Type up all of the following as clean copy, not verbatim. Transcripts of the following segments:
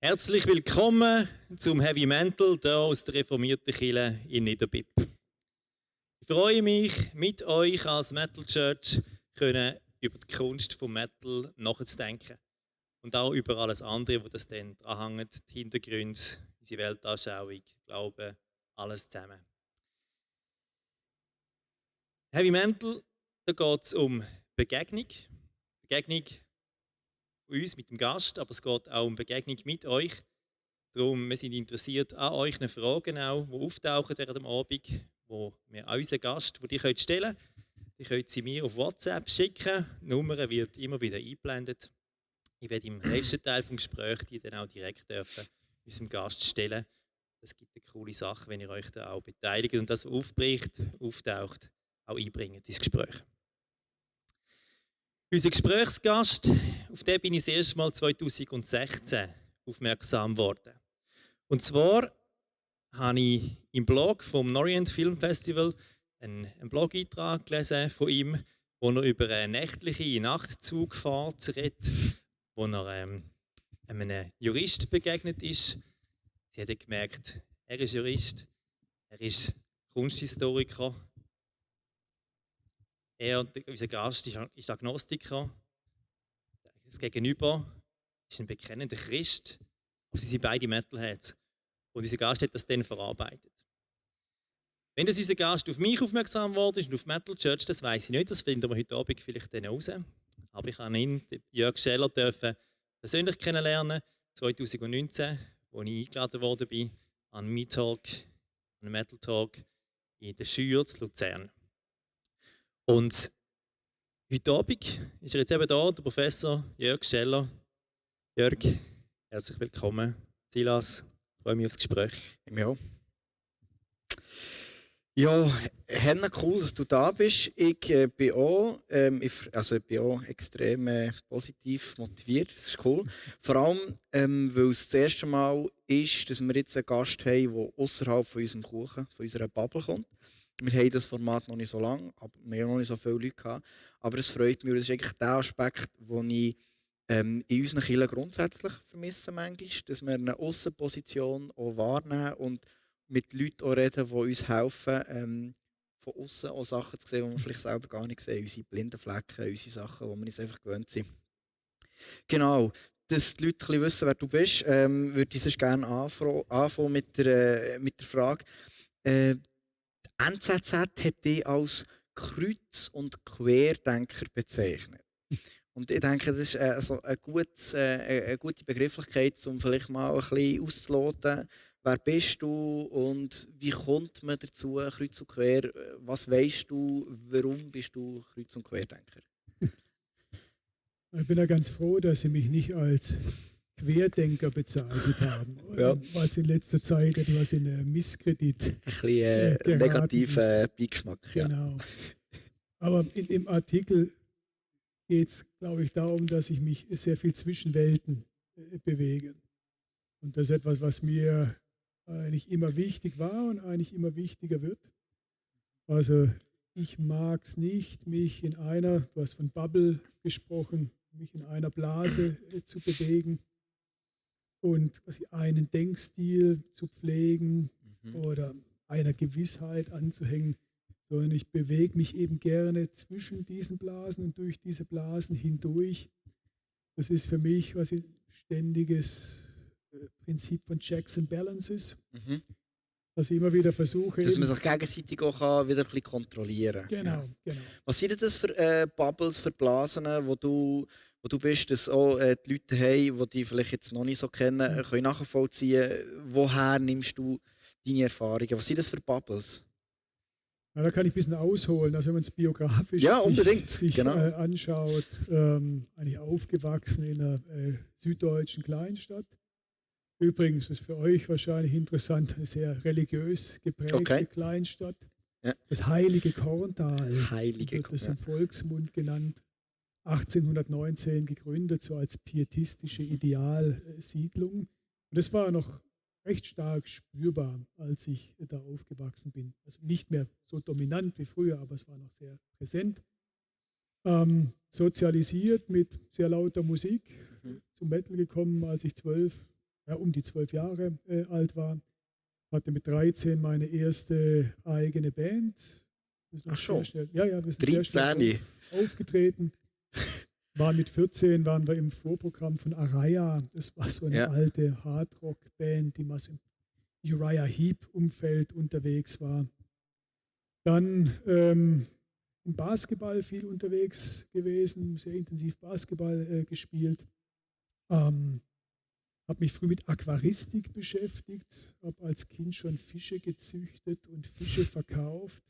Herzlich willkommen zum Heavy Mental hier aus der reformierten Kirche in Niederbipp. Ich freue mich, mit euch als Metal Church über die Kunst vom Metal nachzudenken. Und auch über alles andere, wo das dann dranhängt, die Hintergründe, unsere Weltanschauung, Glauben, alles zusammen. Heavy Mental, da geht es um Begegnung. Begegnung von uns mit dem Gast, aber es geht auch um Begegnung mit euch. Darum, wir sind interessiert an euch Fragen, auch, die auftauchen während dem Abend, wo wir an unseren Gast, die könnt stellen könnt. Ihr könnt sie mir auf WhatsApp schicken. Die Nummer wird immer wieder eingeblendet. Ich werde im letzten Teil des Gesprächs die dann auch direkt unserem Gast stellen. Das gibt eine coole Sache, wenn ihr euch da auch beteiligt und das, was auftaucht, auch einbringt ins Gespräch. Unser Gesprächsgast, auf den bin ich das erste Mal 2016 aufmerksam geworden. Und zwar habe ich im Blog vom Norient Film Festival einen Blog-Eintrag gelesen von ihm, wo er über eine nächtliche Nachtzugfahrt redet, wo er einem Jurist begegnet ist. Sie hat gemerkt, er ist Jurist, er ist Kunsthistoriker. Unser Gast ist Agnostiker. Das Gegenüber ist ein bekennender Christ. Aber sie sind beide Metalheads. Und unser Gast hat das dann verarbeitet. Wenn das unser Gast auf mich aufmerksam geworden ist und auf Metal Church, das weiss ich nicht, das finden wir heute Abend vielleicht dann raus. Aber ich habe ihn, Jörg Scheller, persönlich kennenlernen, 2019, als ich eingeladen worden bin an einen Metal Talk in der Schür zu Luzern. Und heute Abend ist er jetzt eben da, der Professor Jörg Scheller. Jörg, herzlich willkommen. Silas, ich freue mich aufs Gespräch. Ja, Henna, cool, dass du da bist. Ich bin auch, extrem positiv motiviert. Das ist cool. Vor allem, weil es das erste Mal ist, dass wir jetzt einen Gast haben, der außerhalb von unserem Kuchen, von unserer Bubble kommt. Wir haben das Format noch nicht so lange, aber wir haben noch nicht so viele Leute gehabt. Aber es freut mich, das ist eigentlich der Aspekt, den ich in unseren Kirchen grundsätzlich vermisse manchmal, dass wir eine Aussenposition auch wahrnehmen und mit Leuten auch reden, die uns helfen, von außen auch Sachen zu sehen, die wir vielleicht selber gar nicht sehen. Unsere blinden Flecken, unsere Sachen, die wir uns einfach gewöhnt sind. Genau, dass die Leute ein bisschen wissen, wer du bist, würde ich sonst gerne anfangen mit der Frage. NZZ hat dich als Kreuz- und Querdenker bezeichnet. Und ich denke, das ist eine gute Begrifflichkeit, um vielleicht mal ein bisschen auszuloten, wer bist du und wie kommt man dazu, Kreuz und Quer? Was weisst du, warum bist du Kreuz- und Querdenker? Ich bin ja ganz froh, dass Sie mich nicht als Querdenker bezeichnet haben, Ja. was in letzter Zeit etwas in Misskredit Ein bisschen negativer Beigeschmack. Genau. Aber in dem Artikel geht es, glaube ich, darum, dass ich mich sehr viel zwischen Welten bewege. Und das ist etwas, was mir eigentlich immer wichtig war und eigentlich immer wichtiger wird. Also ich mag es nicht, mich in einer, du hast von Bubble gesprochen, mich in einer Blase zu bewegen und quasi einen Denkstil zu pflegen oder einer Gewissheit anzuhängen, sondern ich bewege mich eben gerne zwischen diesen Blasen und durch diese Blasen hindurch. Das ist für mich quasi ein ständiges Prinzip von Checks and Balances, dass ich immer wieder versuche... Dass man sich gegenseitig auch wieder ein bisschen kontrollieren kann. Genau, genau. Was sind das für Bubbles, für Blasen, wo du bist, dass auch die Leute haben, die dich vielleicht jetzt noch nicht so kennen, können nachvollziehen, woher nimmst du deine Erfahrungen? Was sind das für Bubbles? Ja, da kann ich ein bisschen ausholen. Also wenn man es biografisch sich genau. Anschaut, eigentlich aufgewachsen in einer süddeutschen Kleinstadt. Übrigens ist für euch wahrscheinlich interessant, eine sehr religiös geprägte Kleinstadt. Ja. Das Heilige Korntal wird das im Volksmund genannt. 1819 gegründet, so als pietistische Idealsiedlung. Und das war noch recht stark spürbar, als ich da aufgewachsen bin. Also nicht mehr so dominant wie früher, aber es war noch sehr präsent. Sozialisiert mit sehr lauter Musik, zum Metal gekommen, als ich 12, um die 12 Jahre alt war. Hatte mit 13 meine erste eigene Band. Ach schon. Wir sind sehr schnell aufgetreten. Mit 14 waren wir im Vorprogramm von Araya. Das war so eine alte Hardrock-Band, die mal so im Uriah Heep-Umfeld unterwegs war. Dann im Basketball viel unterwegs gewesen, sehr intensiv Basketball gespielt. Habe mich früh mit Aquaristik beschäftigt, habe als Kind schon Fische gezüchtet und Fische verkauft.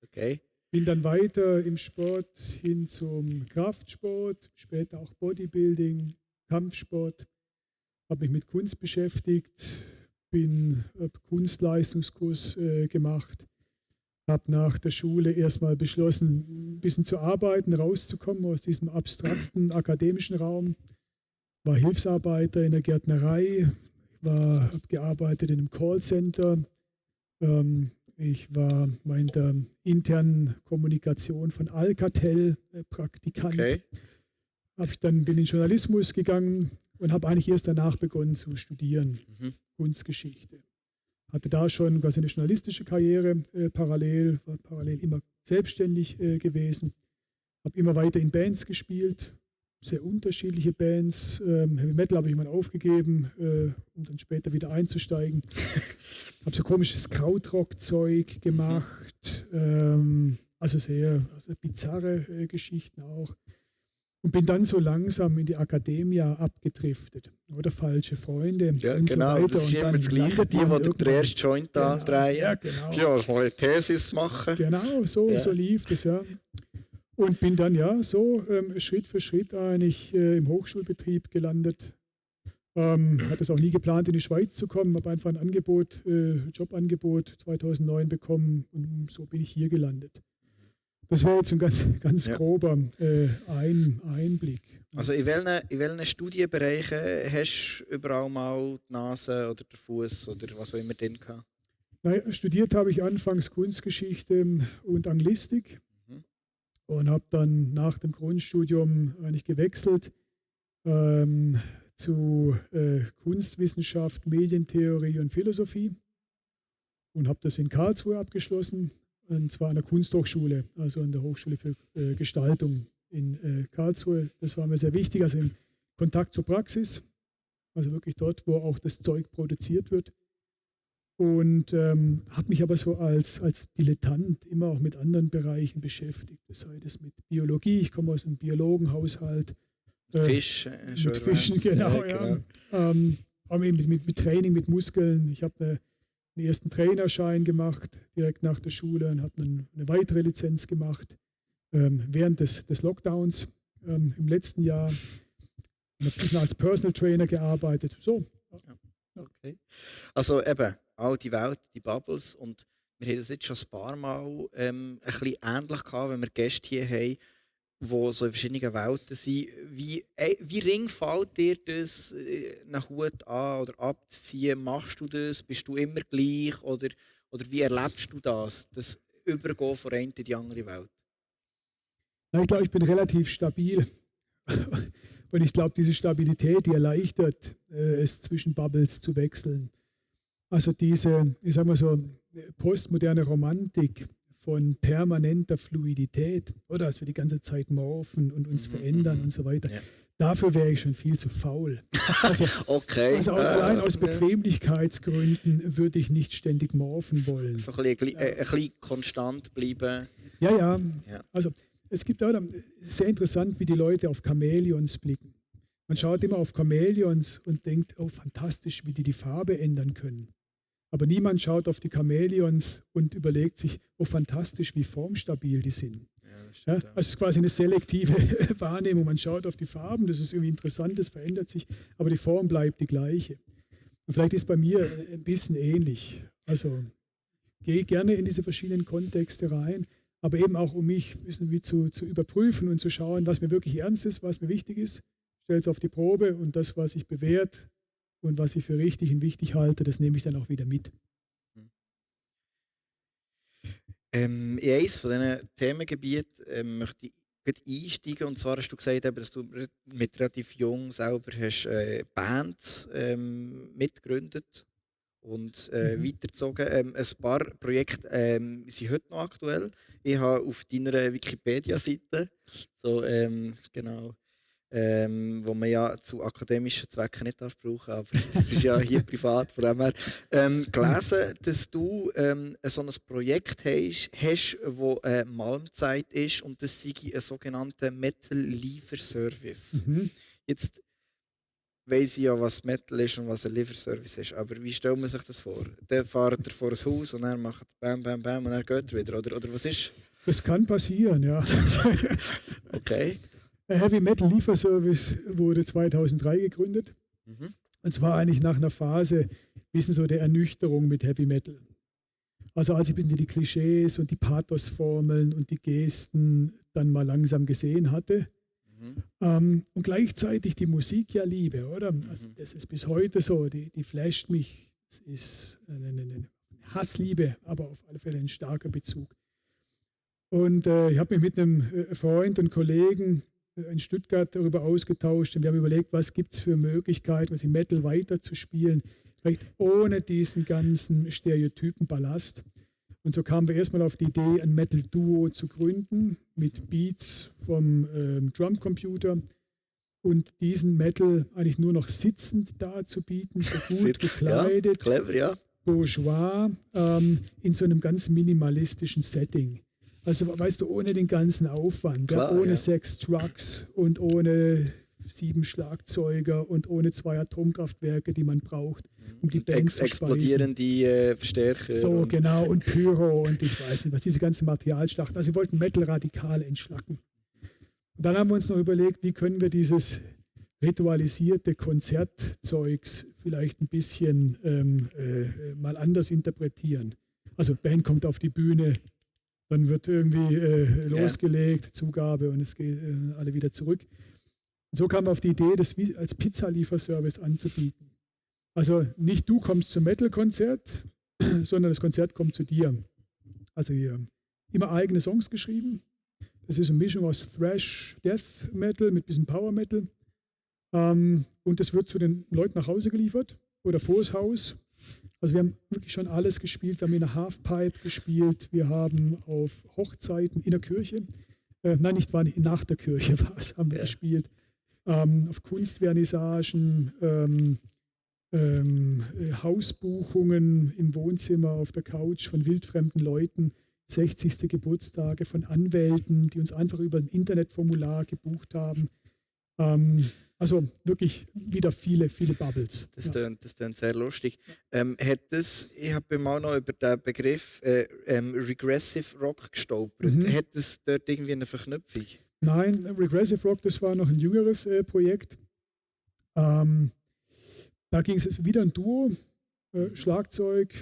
Okay. Bin dann weiter im Sport hin zum Kraftsport, später auch Bodybuilding, Kampfsport. Habe mich mit Kunst beschäftigt, habe Kunstleistungskurs gemacht. Habe nach der Schule erstmal beschlossen, ein bisschen zu arbeiten, rauszukommen aus diesem abstrakten akademischen Raum. War Hilfsarbeiter in der Gärtnerei, habe gearbeitet in einem Callcenter. Ich war in der internen Kommunikation von Alcatel Praktikant. Okay. Bin in Journalismus gegangen und habe eigentlich erst danach begonnen zu studieren, Kunstgeschichte. Hatte da schon quasi eine journalistische Karriere parallel, war parallel immer selbstständig gewesen. Habe immer weiter in Bands gespielt, sehr unterschiedliche Bands. Heavy Metal habe ich mal aufgegeben, um dann später wieder einzusteigen. Habe so komisches Krautrock-Zeug gemacht, also sehr bizarre Geschichten auch. Und bin dann so langsam in die Akademie abgedriftet. Oder falsche Freunde und genau, so weiter. Das ist immer das Gleiche, die den ersten Joint drehen. Ja, genau. Ja, mal eine Thesis machen. Genau, so lief das, ja. Und bin dann Schritt für Schritt eigentlich im Hochschulbetrieb gelandet. Hatte es auch nie geplant, in die Schweiz zu kommen, habe einfach ein Jobangebot 2009 bekommen und so bin ich hier gelandet. Das war jetzt ein ganz grober Einblick. Also in welchen Studienbereichen hast du überall mal die Nase oder den Fuß oder was auch immer drin gehabt? Naja, studiert habe ich anfangs Kunstgeschichte und Anglistik und habe dann nach dem Grundstudium eigentlich gewechselt zu Kunstwissenschaft, Medientheorie und Philosophie und habe das in Karlsruhe abgeschlossen. Und zwar an der Kunsthochschule, also an der Hochschule für Gestaltung in Karlsruhe. Das war mir sehr wichtig, also im Kontakt zur Praxis, also wirklich dort, wo auch das Zeug produziert wird. Und habe mich aber so als Dilettant immer auch mit anderen Bereichen beschäftigt, sei das mit Biologie, ich komme aus einem Biologenhaushalt. Mit Fischen, genau, ja. Aber eben mit Training, mit Muskeln. Ich habe einen ersten Trainerschein gemacht, direkt nach der Schule, und habe eine weitere Lizenz gemacht während des Lockdowns im letzten Jahr. Ich habe ein bisschen als Personal Trainer gearbeitet. So. Okay. Also eben, all die Welt, die Bubbles, und wir haben das jetzt schon ein paar Mal ein bisschen ähnlich gehabt, wenn wir Gäste hier haben, die so in verschiedenen Welten sind. Wie ring fällt dir das, einen Hut an oder abzuziehen? Machst du das? Bist du immer gleich? Oder wie erlebst du das Übergehen von einer in die andere Welt? Ich glaube, ich bin relativ stabil. Und ich glaube, diese Stabilität, die erleichtert es, zwischen Bubbles zu wechseln. Also diese, ich sag mal so, postmoderne Romantik von permanenter Fluidität, oder dass wir die ganze Zeit morphen und uns verändern und so weiter. Ja. Dafür wäre ich schon viel zu faul. Also, okay. Also allein aus Bequemlichkeitsgründen würde ich nicht ständig morphen wollen. So ein bisschen konstant bleiben. Ja. Also es gibt auch sehr interessant, wie die Leute auf Chamäleons blicken. Man schaut immer auf Chamäleons und denkt, oh fantastisch, wie die Farbe ändern können. Aber niemand schaut auf die Chamäleons und überlegt sich, oh fantastisch, wie formstabil die sind. Ja, also es ist quasi eine selektive Wahrnehmung. Man schaut auf die Farben, das ist irgendwie interessant, das verändert sich, aber die Form bleibt die gleiche. Und vielleicht ist bei mir ein bisschen ähnlich. Also gehe gerne in diese verschiedenen Kontexte rein, aber eben auch, um mich ein bisschen wie zu überprüfen und zu schauen, was mir wirklich ernst ist, was mir wichtig ist. Stelle es auf die Probe und das, was sich bewährt und was ich für richtig und wichtig halte, das nehme ich dann auch wieder mit. In eines von diesen Themengebieten möchte ich einsteigen. Und zwar hast du gesagt, dass du mit relativ jung selber hast, Bands mitgegründet und weitergezogen. Ein paar Projekte sind heute noch aktuell. Ich habe auf deiner Wikipedia-Seite, so, genau, wo man ja zu akademischen Zwecken nicht brauchen darf, aber es ist ja hier privat, von dem her, gelesen, dass du so ein Projekt hast, wo Malmzeit ist und das sei ein sogenannter Metal-Lieferservice. Jetzt weiss ich ja, was Metal ist und was ein Lieferservice ist, aber wie stellt man sich das vor? Dann fahrt er vor ein Haus und dann macht Bam, Bam, Bam und dann geht er wieder, oder was ist? Das kann passieren, ja. Okay. Heavy Metal Lieferservice wurde 2003 gegründet. Und zwar eigentlich nach einer Phase, bisschen so der Ernüchterung mit Heavy Metal. Also als ich ein bisschen die Klischees und die Pathosformeln und die Gesten dann mal langsam gesehen hatte. Und gleichzeitig die Musik ja liebe, oder? Also das ist bis heute so, die flasht mich. Das ist eine Hassliebe, aber auf alle Fälle ein starker Bezug. Und ich habe mich mit einem Freund und Kollegen in Stuttgart darüber ausgetauscht und wir haben überlegt, was gibt es für Möglichkeiten, was im Metal weiterzuspielen, vielleicht ohne diesen ganzen Stereotypen-Ballast. Und so kamen wir erstmal auf die Idee, ein Metal-Duo zu gründen mit Beats vom Drumcomputer und diesen Metal eigentlich nur noch sitzend darzubieten, so gut gekleidet, ja, clever, ja. Bourgeois, in so einem ganz minimalistischen Setting. Also weißt du, ohne den ganzen Aufwand, klar, ohne 6 Trucks und ohne 7 Schlagzeuger und ohne 2 Atomkraftwerke, die man braucht, um die Band zu speisen. Explodieren die Verstärker. So, genau, und Pyro und ich weiß nicht was, diese ganzen Materialschlachten. Also wir wollten Metal radikal entschlacken. Und dann haben wir uns noch überlegt, wie können wir dieses ritualisierte Konzertzeugs vielleicht ein bisschen mal anders interpretieren. Also Band kommt auf die Bühne, dann wird irgendwie losgelegt, Zugabe und es geht alle wieder zurück. Und so kam man auf die Idee, das als Pizzalieferservice anzubieten. Also nicht du kommst zum Metal-Konzert, sondern das Konzert kommt zu dir. Also hier immer eigene Songs geschrieben. Das ist eine Mischung aus Thrash, Death Metal mit ein bisschen Power Metal. Und das wird zu den Leuten nach Hause geliefert oder vors Haus. Also wir haben wirklich schon alles gespielt. Wir haben in der Halfpipe gespielt. Wir haben auf Hochzeiten in der Kirche, nein, nach der Kirche haben wir gespielt. Auf Kunstvernissagen, Hausbuchungen im Wohnzimmer auf der Couch von wildfremden Leuten, 60. Geburtstage von Anwälten, die uns einfach über ein Internetformular gebucht haben. Also wirklich wieder viele Bubbles. Das klingt sehr lustig. Ich habe mal noch über den Begriff Regressive Rock gestolpert. Hat das dort irgendwie eine Verknüpfung? Nein, Regressive Rock, das war noch ein jüngeres Projekt. Da ging es wieder ein Duo, Schlagzeug,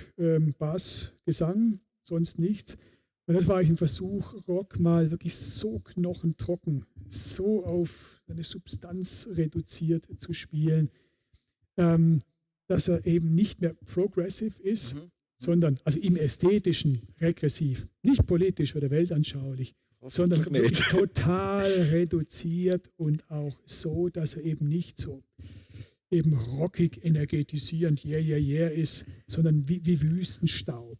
Bass, Gesang, sonst nichts. Und das war eigentlich ein Versuch, Rock mal wirklich so knochentrocken, so auf eine Substanz reduziert zu spielen, dass er eben nicht mehr progressive ist, sondern also im Ästhetischen regressiv, nicht politisch oder weltanschaulich, sondern wirklich total reduziert und auch so, dass er eben nicht so eben rockig, energetisierend, yeah ist, sondern wie Wüstenstaub.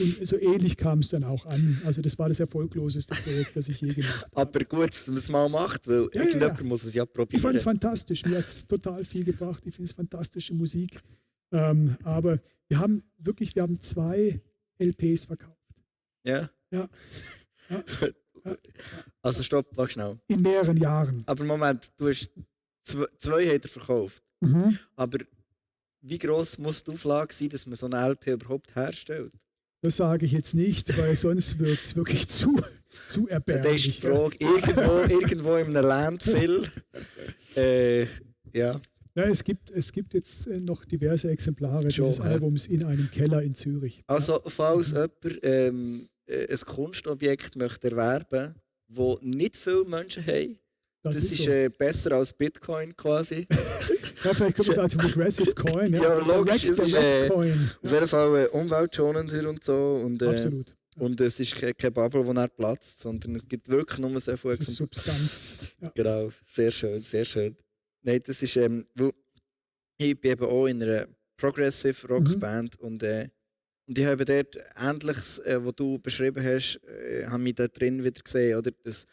Und so ähnlich kam es dann auch an. Also das war das erfolgloseste Projekt, das ich je gemacht habe. Aber gut, dass man es mal macht, weil irgendjemand muss es ja probieren. Ich fand es fantastisch. Mir hat es total viel gebracht. Ich finde es fantastische Musik. Aber wir haben 2 LPs verkauft. Ja? Ja. Also stopp, warte schnell. In mehreren Jahren. Aber Moment, du hast 2 hat er verkauft. Aber wie gross muss die Auflage sein, dass man so eine LP überhaupt herstellt? Das sage ich jetzt nicht, weil sonst wird es wirklich zu erbärmlich. Das ist die Frage, irgendwo in einem Landfill. Ja. Ja, es gibt jetzt noch diverse Exemplare dieses Albums in einem Keller in Zürich. Also falls jemand ein Kunstobjekt möchte erwerben, das nicht viele Menschen haben, das ist so. Besser als Bitcoin quasi. Ja, vielleicht können wir es als Regressive Coin. Ja, logisch. Es ist auf jeden Fall umweltschonender und so. Und, Absolut. Und es ist keine Bubble, die dann platzt, sondern es gibt wirklich nur sehr viel. Das ist Substanz. Ja. Genau, sehr schön, sehr schön. Nein, das ist, weil ich bin eben auch in einer Progressive Rock Band und ich habe dort Ähnliches, was du beschrieben hast, habe mich da drin wieder gesehen, oder? Das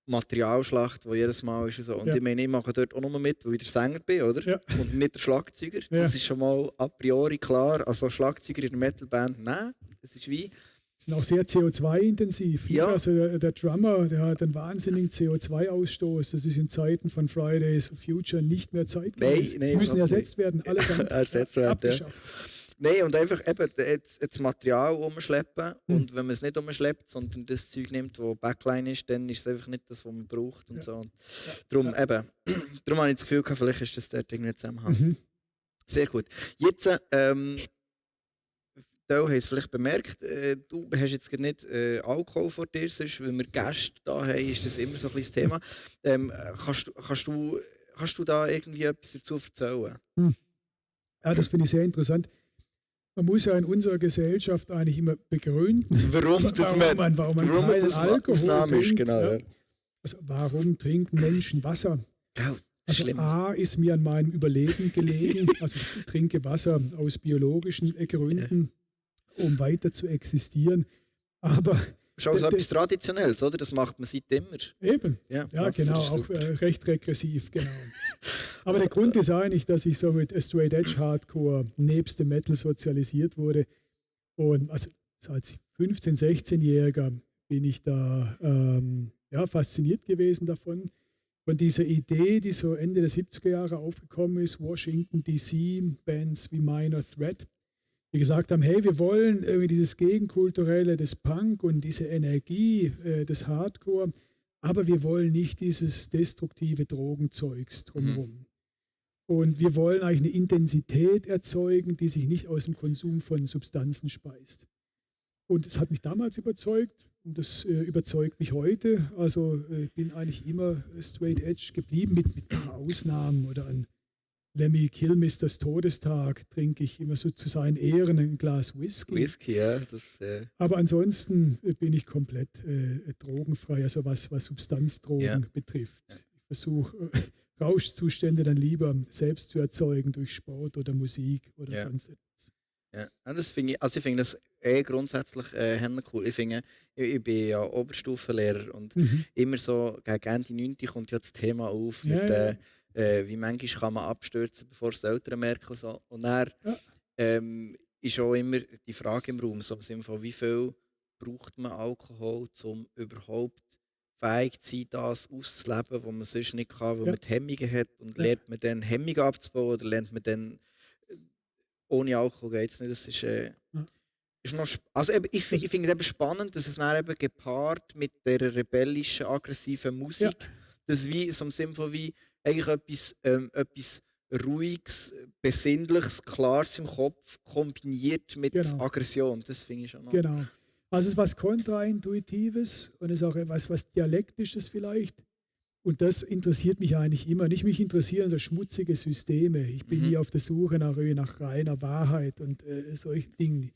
Materialschlacht, die jedes Mal ist und so. Und ich meine, ich mache dort auch nur mit, weil ich der Sänger bin, oder? Ja. Und nicht der Schlagzeuger. Ja. Das ist schon mal a priori klar. Also Schlagzeuger in der Metalband, nein, das ist wie... Das ist auch sehr CO2-intensiv. Ja. Also der Drummer, der hat einen wahnsinnigen CO2-Ausstoß. Das ist in Zeiten von Fridays for Future nicht mehr zeitgemäß. Nein, die müssen ersetzt werden, allesamt abgeschafft. Ja. Nein, und einfach eben das Material umschleppen. Und wenn man es nicht umschleppt, sondern das Zeug nimmt, das Backline ist, dann ist es einfach nicht das, was man braucht. Und so. Und darum habe ich das Gefühl, vielleicht ist das dort irgendwie Zusammenhang. Sehr gut. Jetzt, du hast es vielleicht bemerkt, du hast jetzt nicht Alkohol vor dir, sonst, weil wir Gäste da haben, ist das immer so ein bisschen das Thema. Kannst du da irgendwie etwas dazu erzählen? Ja, das finde ich sehr interessant. Man muss ja in unserer Gesellschaft eigentlich immer begründen, warum man keinen Alkohol trinkt. Genau, ja. Also warum trinken Menschen Wasser? Ja, also schlimm. A ist mir an meinem Überleben gelegen. Also ich trinke Wasser aus biologischen Gründen, um weiter zu existieren. Aber schon so etwas Traditionelles, oder? Das macht man seit immer. Eben, ja genau, auch recht regressiv, genau. Aber der Grund ist eigentlich, dass ich so mit Straight Edge Hardcore nebst dem Metal sozialisiert wurde. Und also als 15-, 16-Jähriger bin ich da fasziniert gewesen davon. Von dieser Idee, die so Ende der 70er Jahre aufgekommen ist, Washington DC, Bands wie Minor Threat, die gesagt haben, hey, wir wollen irgendwie dieses Gegenkulturelle des Punk und diese Energie des Hardcore, aber wir wollen nicht dieses destruktive Drogenzeugs drumherum. Und wir wollen eigentlich eine Intensität erzeugen, die sich nicht aus dem Konsum von Substanzen speist. Und das hat mich damals überzeugt und das überzeugt mich heute. Also ich bin eigentlich immer straight edge geblieben mit ein paar Ausnahmen oder an Lemmy Kilmisters Todestag trinke ich immer so zu seinen Ehren ein Glas Whisky. Ja. Aber ansonsten bin ich komplett drogenfrei, also was Substanzdrogen betrifft. Ich versuche Rauschzustände dann lieber selbst zu erzeugen durch Sport oder Musik oder sonst etwas. Ja, das finde ich, ich finde das grundsätzlich cool. Ich bin ja Oberstufenlehrer und immer so gegen Ende 9. kommt ja das Thema auf mit wie manchmal kann man abstürzen, bevor es die Eltern merken und so. Und dann ist auch immer die Frage im Raum, so im Sinne von, wie viel braucht man Alkohol, um überhaupt fähig zu sein, das auszuleben, was man sonst nicht kann, weil man die Hemmungen hat. Und lernt man dann Hemmungen abzubauen oder lernt man dann ohne Alkohol geht es nicht. Das ist noch also ich finde es eben spannend, dass es dann eben gepaart mit der rebellischen, aggressiven Musik, das wie so im Sinne von wie eigentlich etwas Ruhiges, Besinnliches, Klares im Kopf kombiniert mit Aggression. Das finde ich schon noch. Genau. Also es ist was Kontraintuitives und es ist auch was Dialektisches vielleicht. Und das interessiert mich eigentlich immer. Nicht mich interessieren so schmutzige Systeme. Ich bin nie auf der Suche nach reiner Wahrheit und solchen Dingen.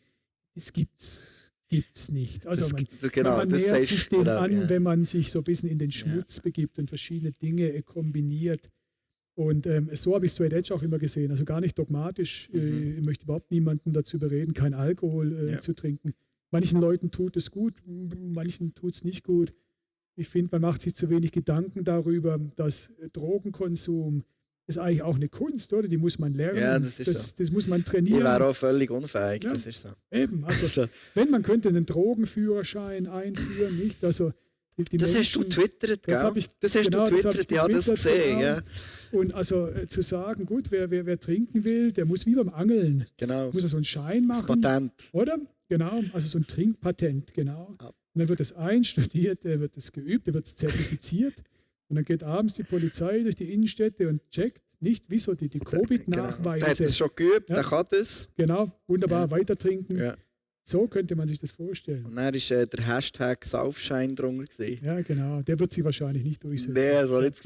Das gibt's nicht. Also man nähert sich dem an, wenn man sich so ein bisschen in den Schmutz begibt und verschiedene Dinge kombiniert. Und so habe ich Straight Edge auch immer gesehen. Also gar nicht dogmatisch. Ich möchte überhaupt niemanden dazu bereden, keinen Alkohol zu trinken. Manchen Leuten tut es gut, manchen tut es nicht gut. Ich finde, man macht sich zu wenig Gedanken darüber, dass Drogenkonsum ist eigentlich auch eine Kunst, oder? Die muss man lernen. Ja, das muss man trainieren. Ich wäre auch völlig unfähig, das ist so. Eben, also wenn man könnte einen Drogenführerschein einführen, nicht? Also das Menschen, hast du twittert, gell? Das hast du twittert, ja, das gesehen. Ja. Und also zu sagen, gut, wer trinken will, der muss wie beim Angeln. Genau. Muss er so einen Schein machen. Das Patent. Oder? Genau, also so ein Trinkpatent, genau. Ja. Und dann wird das einstudiert, dann wird das geübt, dann wird es zertifiziert. Und dann geht abends die Polizei durch die Innenstädte und checkt nicht, wieso die Covid-Nachweise. Der hat das schon geübt, der kann das. Genau, wunderbar, weiter trinken. Ja. So könnte man sich das vorstellen. Und dann war der Hashtag Saufschein drunter. Ja, genau. Der wird sich wahrscheinlich nicht durchsetzen. Nein, so nicht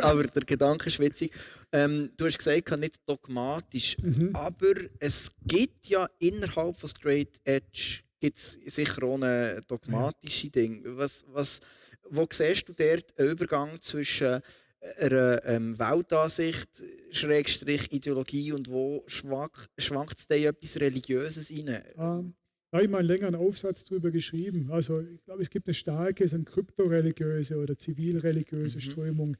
aber der Gedanke ist witzig. Du hast gesagt, nicht dogmatisch. Aber es gibt ja innerhalb von Straight Edge gibt es sicher auch ein dogmatisches Ding. Wo siehst du dort einen Übergang zwischen einer Weltansicht, Schrägstrich Ideologie und wo schwankt es da etwas Religiöses rein? Da habe ich mal einen längeren Aufsatz darüber geschrieben. Also ich glaube, es gibt eine starke so eine kryptoreligiöse oder zivilreligiöse Strömung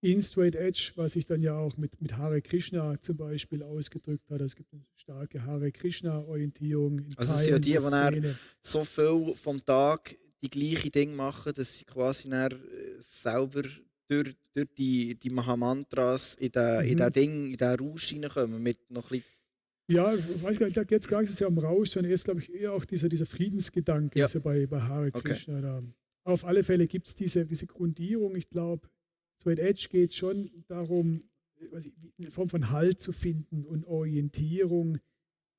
in Straight Edge, was sich dann ja auch mit Hare Krishna zum Beispiel ausgedrückt hat. Es gibt eine starke Hare Krishna-Orientierung. Also es sind ja die so viel vom Tag die gleichen Dinge machen, dass sie quasi selber durch die Mahamantras in diesen Rausch hineinkommen mit noch ein bisschen. Ja, weiß gar nicht, da geht es gar nicht so sehr um Rausch, sondern erst, glaube ich, eher auch dieser Friedensgedanke ist ja bei Hare Krishna da. Auf alle Fälle gibt es diese Grundierung. Ich glaube, Straight Edge geht schon darum, eine Form von Halt zu finden und Orientierung.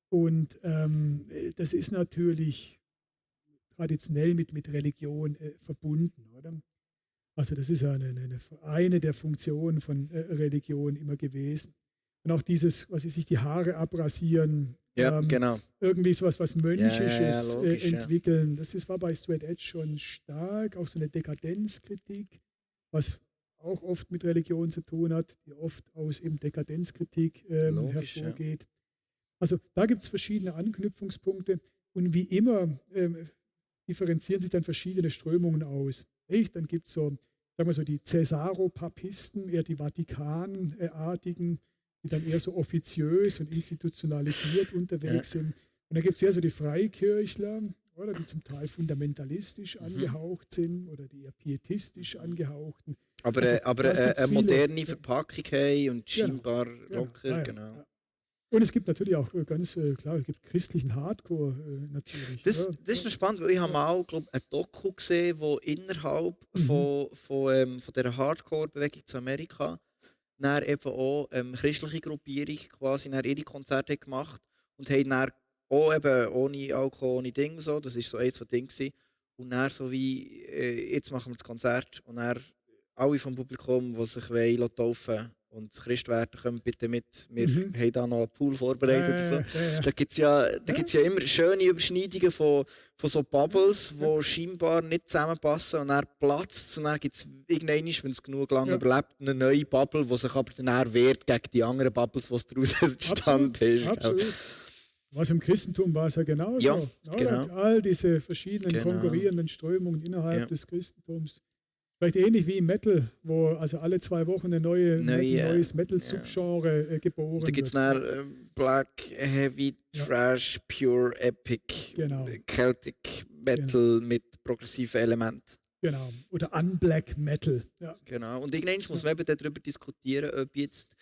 Und das ist natürlich traditionell mit Religion verbunden, oder? Also das ist ja eine der Funktionen von Religion immer gewesen. Und auch dieses, sich die Haare abrasieren, genau. irgendwie so was Mönchisches logisch, entwickeln. Das war bei Straight Edge schon stark, auch so eine Dekadenzkritik, was auch oft mit Religion zu tun hat, die oft aus eben Dekadenzkritik hervorgeht. Ja. Also da gibt es verschiedene Anknüpfungspunkte und wie immer differenzieren sich dann verschiedene Strömungen aus. Echt? Dann gibt es so, sagen wir so, die Cäsaro-Papisten, eher die Vatikanartigen, die dann eher so offiziös und institutionalisiert unterwegs sind. Und dann gibt es eher so die Freikirchler, oder, die zum Teil fundamentalistisch angehaucht sind oder die eher pietistisch angehauchten. Aber eine moderne Verpackung haben und scheinbar locker, genau. Ja. Und es gibt natürlich auch ganz klar, es gibt christlichen Hardcore natürlich. Das ist noch spannend, weil ich habe mal ein Doku gesehen, wo innerhalb von dieser Hardcore-Bewegung zu Amerika dann eben auch christliche Gruppierung quasi ihre Konzerte gemacht und haben dann auch eben ohne Alkohol, ohne Ding so, das war so eins von Dingen. Und dann so wie, jetzt machen wir das Konzert und dann alle vom Publikum, die sich taufen und Christ werden, kommen bitte mit. Wir haben da noch einen Pool vorbereitet. So. Da gibt es ja immer schöne Überschneidungen von so Bubbles, die scheinbar nicht zusammenpassen und dann platzt. Und dann gibt es irgendwann, wenn es genug lange überlebt, eine neue Bubble, die sich aber dann wehrt gegen die anderen Bubbles, die es daraus entstanden ist. Absolut. Was im Christentum war es ja genauso. Ja, genau. All diese verschiedenen konkurrierenden Strömungen innerhalb des Christentums. Vielleicht ähnlich wie im Metal, wo also alle 2 Wochen ein neues Metal-Subgenre geboren wird. Da gibt es dann Black, Heavy, Trash, Pure, Epic, Celtic Metal mit progressiven Elementen. Genau, oder Unblack Metal. Ja. Genau, und irgendwann muss man eben darüber diskutieren, ob jetzt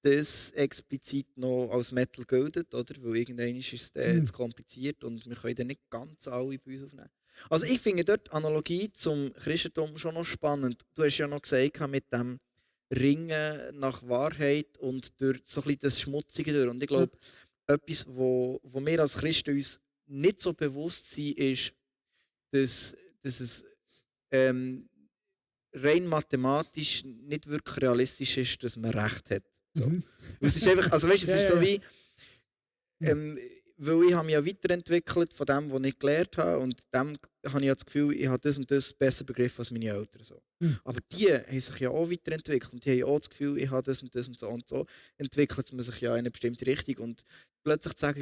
das explizit noch als Metal gilt, oder? Weil irgendwann ist es zu kompliziert und wir können dann nicht ganz alle bei uns aufnehmen. Also ich finde dort Analogie zum Christentum schon noch spannend. Du hast ja noch gesagt, mit dem Ringen nach Wahrheit und durch so ein bisschen das Schmutzige durch. Und ich glaube, etwas, wo wir als Christen uns nicht so bewusst sind, ist, dass es rein mathematisch nicht wirklich realistisch ist, dass man Recht hat. So. Es ist einfach, also weißt, es ist so wie, weil ich habe mich ja weiterentwickelt von dem, was ich gelernt habe, und dem habe ich ja das Gefühl, ich habe das und das besser begriffen als meine Eltern. So. Aber die haben sich ja auch weiterentwickelt und die haben auch das Gefühl, ich habe das und so entwickelt man sich ja in eine bestimmte Richtung und plötzlich zu sagen,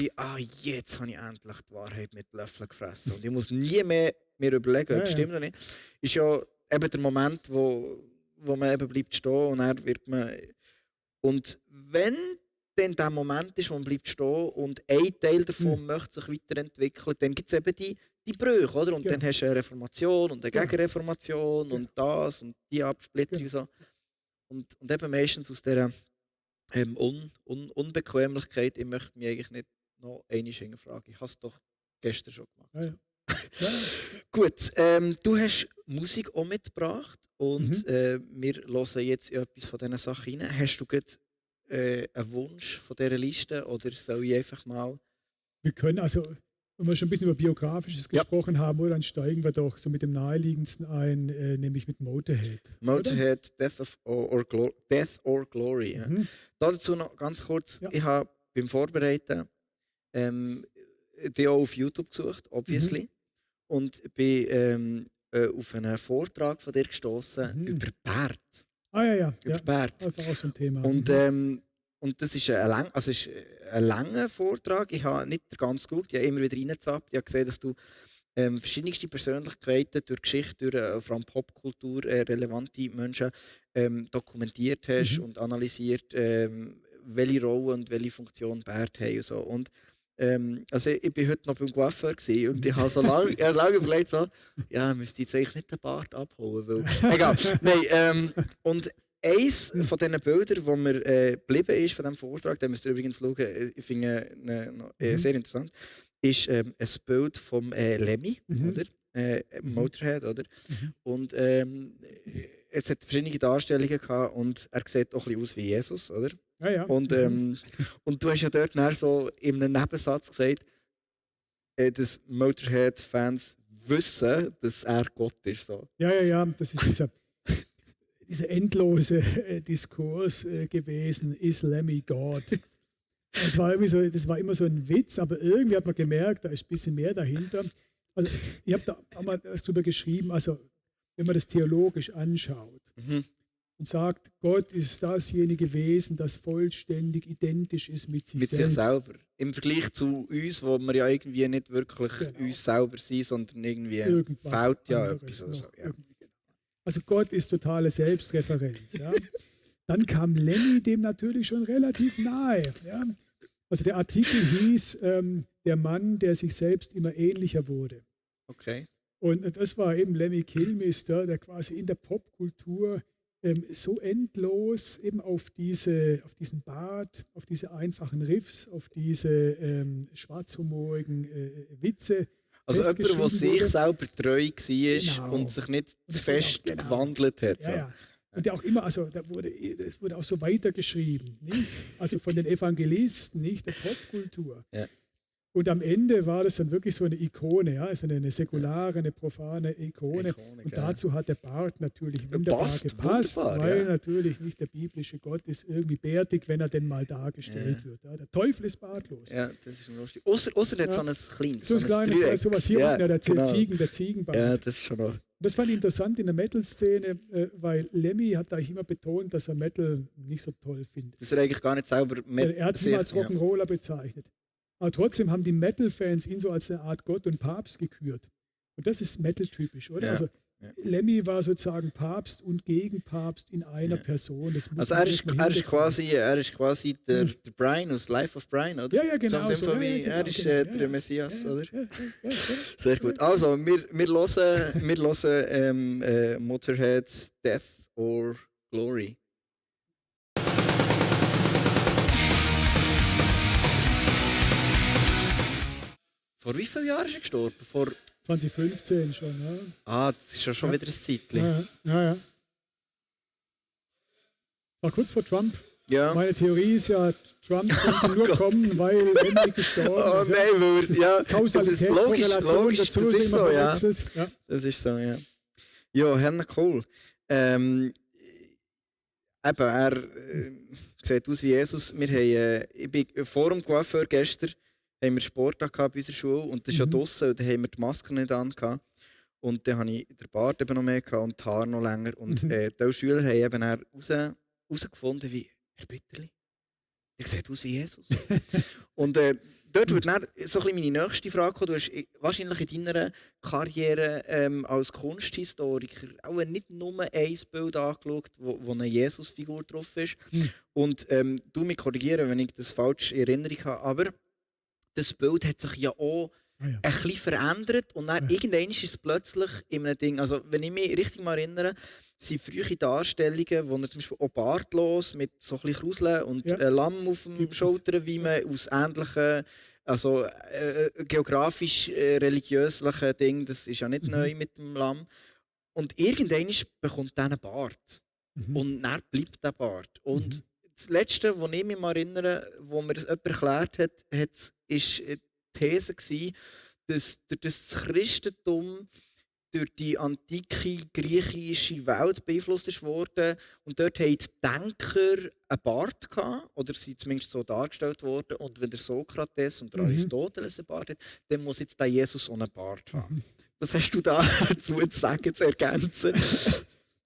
jetzt habe ich endlich die Wahrheit mit Löffeln gefressen und ich muss nie mehr mir überlegen, ob es stimmt oder nicht, ist ja eben der Moment, wo man eben bleibt stehen und dann wird man. Und wenn dann der Moment ist, wo man bleibt stehen und ein Teil davon möchte sich weiterentwickeln, dann gibt es eben die Brüche, oder? Und dann hast du eine Reformation und eine Gegenreformation und das und die Absplitterung. So. Und eben meistens aus dieser Unbequemlichkeit, ich möchte mich eigentlich nicht noch einmal hinterfragen. Ich habe es doch gestern schon gemacht. Ja. Gut, du hast Musik auch mitgebracht und wir hören jetzt etwas von diesen Sachen rein. Hast du einen Wunsch von dieser Liste oder soll ich einfach mal... Wir können also, wenn wir schon ein bisschen über Biografisches gesprochen haben, dann steigen wir doch so mit dem naheliegendsten ein, nämlich mit Motorhead. Motorhead, Death or Glory. Ja. Dazu noch ganz kurz, ich habe beim Vorbereiten die auch auf YouTube gesucht, obviously. Und bin auf einen Vortrag von dir gestoßen über Bärte. Ah ja. Über Bärte. Das war auch so ein Thema. Und das ist ein langer Vortrag. Ich habe nicht ganz geschaut, ich habe immer wieder reingezappt. Ich habe gesehen, dass du verschiedenste Persönlichkeiten durch Geschichte, durch vor allem Popkultur, relevante Menschen dokumentiert hast und analysiert, welche Rolle und welche Funktion Bärte haben. Und so. Und, also ich war heute noch beim Coiffeur und ich habe lange überlegt, so, ja, müsste jetzt eigentlich nicht den Bart abholen. Weil, egal. Nein, und eines von diesen Bildern, das mir geblieben ist von diesem Vortrag, den müsst ihr übrigens schauen, ich finde ihn sehr interessant, ist ein Bild vom Lemmy, oder? Motorhead, oder? Und es hat verschiedene Darstellungen gehabt und er sieht auch ein bisschen aus wie Jesus, oder? Ja. Und du hast ja dort so in einem Nebensatz gesagt, dass Motorhead-Fans wissen, dass er Gott ist. So. Ja, das ist dieser endlose Diskurs gewesen, is Lemmy God? Das war immer so ein Witz, aber irgendwie hat man gemerkt, da ist ein bisschen mehr dahinter. Also, ich habe da auch mal was drüber geschrieben, also wenn man das theologisch anschaut und sagt, Gott ist dasjenige Wesen, das vollständig identisch ist mit sich selbst. Mit sich selber. Im Vergleich zu uns, wo wir ja irgendwie nicht wirklich uns selber sind, sondern irgendwie fehlt ja etwas. Oder so, ja. Also Gott ist totale Selbstreferenz. Ja. Dann kam Lemmy dem natürlich schon relativ nahe. Ja. Also der Artikel hieß, der Mann, der sich selbst immer ähnlicher wurde. Okay. Und das war eben Lemmy Kilmister, der quasi in der Popkultur so endlos eben auf diesen Bart, auf diese einfachen Riffs, auf diese schwarzhumorigen Witze. Also jemand, der sich selber treu war und sich nicht zu fest gewandelt hat. Ja. Und der auch immer, also das wurde auch so weitergeschrieben, nicht? Also von den Evangelisten, nicht der Popkultur. Ja. Und am Ende war das dann wirklich so eine Ikone, ja, also eine säkulare, eine profane Ikone. Und dazu hat der Bart natürlich wunderbar gepasst, weil natürlich nicht der biblische Gott ist irgendwie bärtig, wenn er denn mal dargestellt wird. Ja. Der Teufel ist bartlos. Ja, das ist lustig. Außer er hat so ein kleines, so ein kleines, sowas hier unten, der Ziegenbart. Ja, das ist schon noch. Das fand ich interessant in der Metal-Szene, weil Lemmy hat eigentlich immer betont, dass er Metal nicht so toll findet. Dass er eigentlich gar nicht selber Metal Er hat sich als Rock'n'Roller bezeichnet. Aber trotzdem haben die Metal-Fans ihn so als eine Art Gott und Papst gekürt. Und das ist Metal-typisch, oder? Ja. Also Lemmy war sozusagen Papst und Gegenpapst in einer Person. Das muss also er ist quasi der Brian aus Life of Brian, oder? Ja, genau. Er ist der Messias, oder? Sehr gut. Also, wir hören Motorhead's Death or Glory. Vor wie vielen Jahren ist er gestorben? Vor 2015 schon, ja. Ah, das ist ja schon wieder ein Zeitchen. Ja. War kurz vor Trump. Ja. Meine Theorie ist ja, Trump konnte nur kommen, weil Lemmy gestorben ist. Oh nein, ja. Kausalität, Korrelation dazu das ist immer so, verwechselt. Ja. Das ist so, ja. Ja, Hannah cool. Eben, er sieht aus wie Jesus. Wir haben, ich bin vor dem Coiffeur gestern, haben wir Sporttag bei unserer Schule und das ist ja draussen und dann haben wir die Maske nicht an. Und dann hatte ich den Bart eben noch mehr und die Haare noch länger. Und die Schüler haben eben herausgefunden, wie Herr Bitterli, er sieht aus wie Jesus. Und dort würde dann so ein bisschen meine nächste Frage kommen. Du hast wahrscheinlich in deiner Karriere als Kunsthistoriker auch nicht nur ein Bild angeschaut, wo eine Jesusfigur drauf ist. Und du mich korrigieren, wenn ich das falsch in Erinnerung habe, aber das Bild hat sich ja auch ein bisschen verändert und dann irgendwann ist es plötzlich in einem Ding, also wenn ich mich richtig mal erinnere, sind frühe Darstellungen, wo er zum Beispiel auch bartlos mit so ein bisschen Kruseln und Lamm auf dem Schultern, wie man aus ähnlichen, also geografisch-religiöslichen Dingen, das ist ja nicht neu mit dem Lamm. Und irgendwann bekommt er einen Bart und dann bleibt der Bart. Und das Letzte, was ich mich mal erinnere, wo mir das jemand erklärt hat, war die These, dass durch das Christentum durch die antike griechische Welt beeinflusst wurde. Und dort haben die Denker einen Bart gehabt, oder sind zumindest so dargestellt worden. Und wenn der Sokrates und der Aristoteles einen Bart hat, dann muss jetzt der Jesus auch einen Bart haben. Was hast du da zu sagen, zu ergänzen?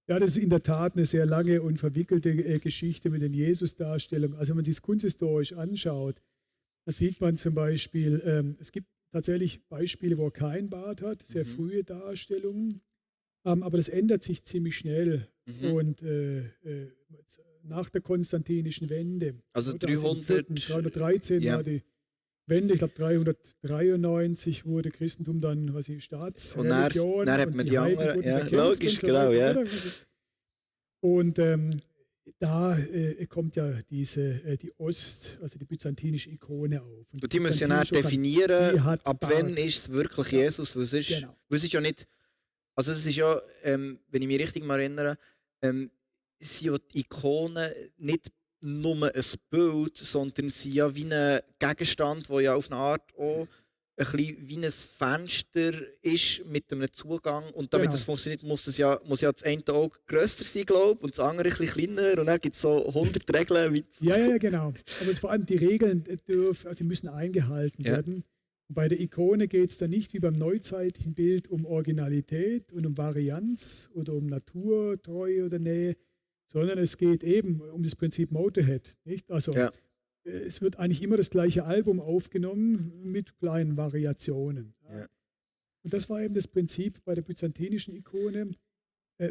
Ja, das ist in der Tat eine sehr lange und verwickelte Geschichte mit den Jesus-Darstellungen. Also wenn man sich es kunsthistorisch anschaut, da sieht man zum Beispiel, es gibt tatsächlich Beispiele, wo er keinen Bart hat, sehr frühe Darstellungen, aber das ändert sich ziemlich schnell. Und nach der konstantinischen Wende, also 313 war die Wende, ich glaube 393 wurde Christentum dann Staatsreligion. Und dann hat man die anderen, logisch, so genau, ja. Und da kommt ja die byzantinische Ikone auf. Und die müssen ja definieren, ab wann ist es wirklich Jesus, weil es ist ja nicht, also es ist ja, wenn ich mich richtig mal erinnere, sind ja die Ikonen nicht nur ein Bild, sondern sie ja wie ein Gegenstand, der ja auf eine Art auch ein bisschen wie ein Fenster ist mit einem Zugang. Und damit das funktioniert, muss ja das eine Auge grösser sein, glaube ich, und das andere ein bisschen kleiner. Und dann gibt es so 100 Regeln. Ja, genau. Aber vor allem die Regeln die müssen eingehalten werden. Und bei der Ikone geht es dann nicht wie beim neuzeitlichen Bild um Originalität und um Varianz oder um Naturtreue oder Nähe, sondern es geht eben um das Prinzip Motorhead. Nicht? Also es wird eigentlich immer das gleiche Album aufgenommen mit kleinen Variationen. Ja. Und das war eben das Prinzip bei der byzantinischen Ikone.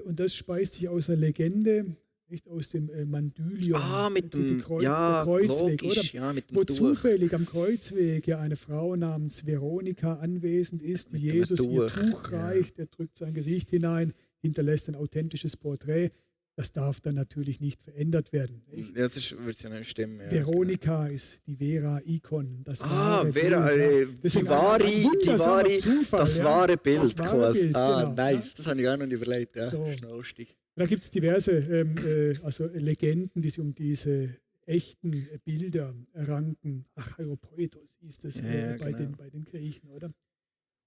Und das speist sich aus einer Legende, nicht aus dem Mandylion, mit dem der Kreuzweg, logisch, oder? Mit dem wo Tuch. Zufällig am Kreuzweg ja eine Frau namens Veronika anwesend ist, die Jesus ihr Tuch reicht, er drückt sein Gesicht hinein, hinterlässt ein authentisches Porträt. Das darf dann natürlich nicht verändert werden. Nicht? Ja, das wird ja nicht stimmen. Ja, Veronika ist die Vera-Ikon. Das wahre Bild, das wahre Bild. Das wahre Bild, genau. Nice, das habe ich auch noch nicht überlegt. Ja. So. Lustig. Da gibt es diverse Legenden, die sich um diese echten Bilder ranken. Achaiopeitos hieß das bei den Griechen, oder?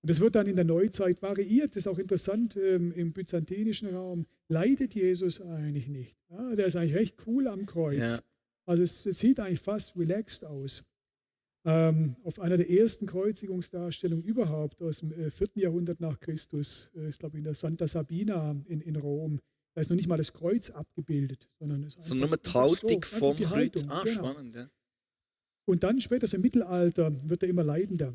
Und das wird dann in der Neuzeit variiert. Das ist auch interessant, im byzantinischen Raum leidet Jesus eigentlich nicht. Ja, der ist eigentlich recht cool am Kreuz. Ja. Also es sieht eigentlich fast relaxed aus. Auf einer der ersten Kreuzigungsdarstellungen überhaupt aus dem 4. Jahrhundert nach Christus, ich glaube in der Santa Sabina in Rom, da ist noch nicht mal das Kreuz abgebildet, sondern es ist nur die Haltung vom Kreuz. Genau. Spannend, ja. Und dann später, so im Mittelalter, wird er immer leidender.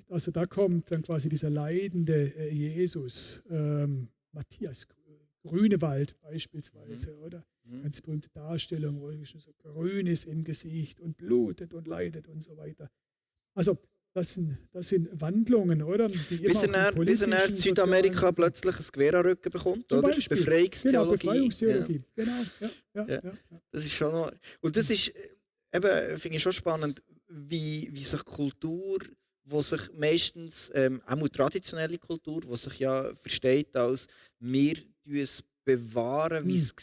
Also da kommt dann quasi dieser leidende Jesus, Matthias Grünewald beispielsweise, oder? Ganz berühmte Darstellung, wo er so grün ist im Gesicht und blutet und leidet und so weiter. Also das sind Wandlungen, oder? Bis er in Südamerika plötzlich ein Gewehr am Rücken bekommt, oder? Beispiel. Befreiungstheologie. Genau, Befreiungstheologie. Ja. Genau, Das ist schon noch, und das ist, eben, finde ich schon spannend, wie sich Kultur, wo sich meistens, auch traditionelle Kultur, die sich ja versteht als wir es bewahren, wie es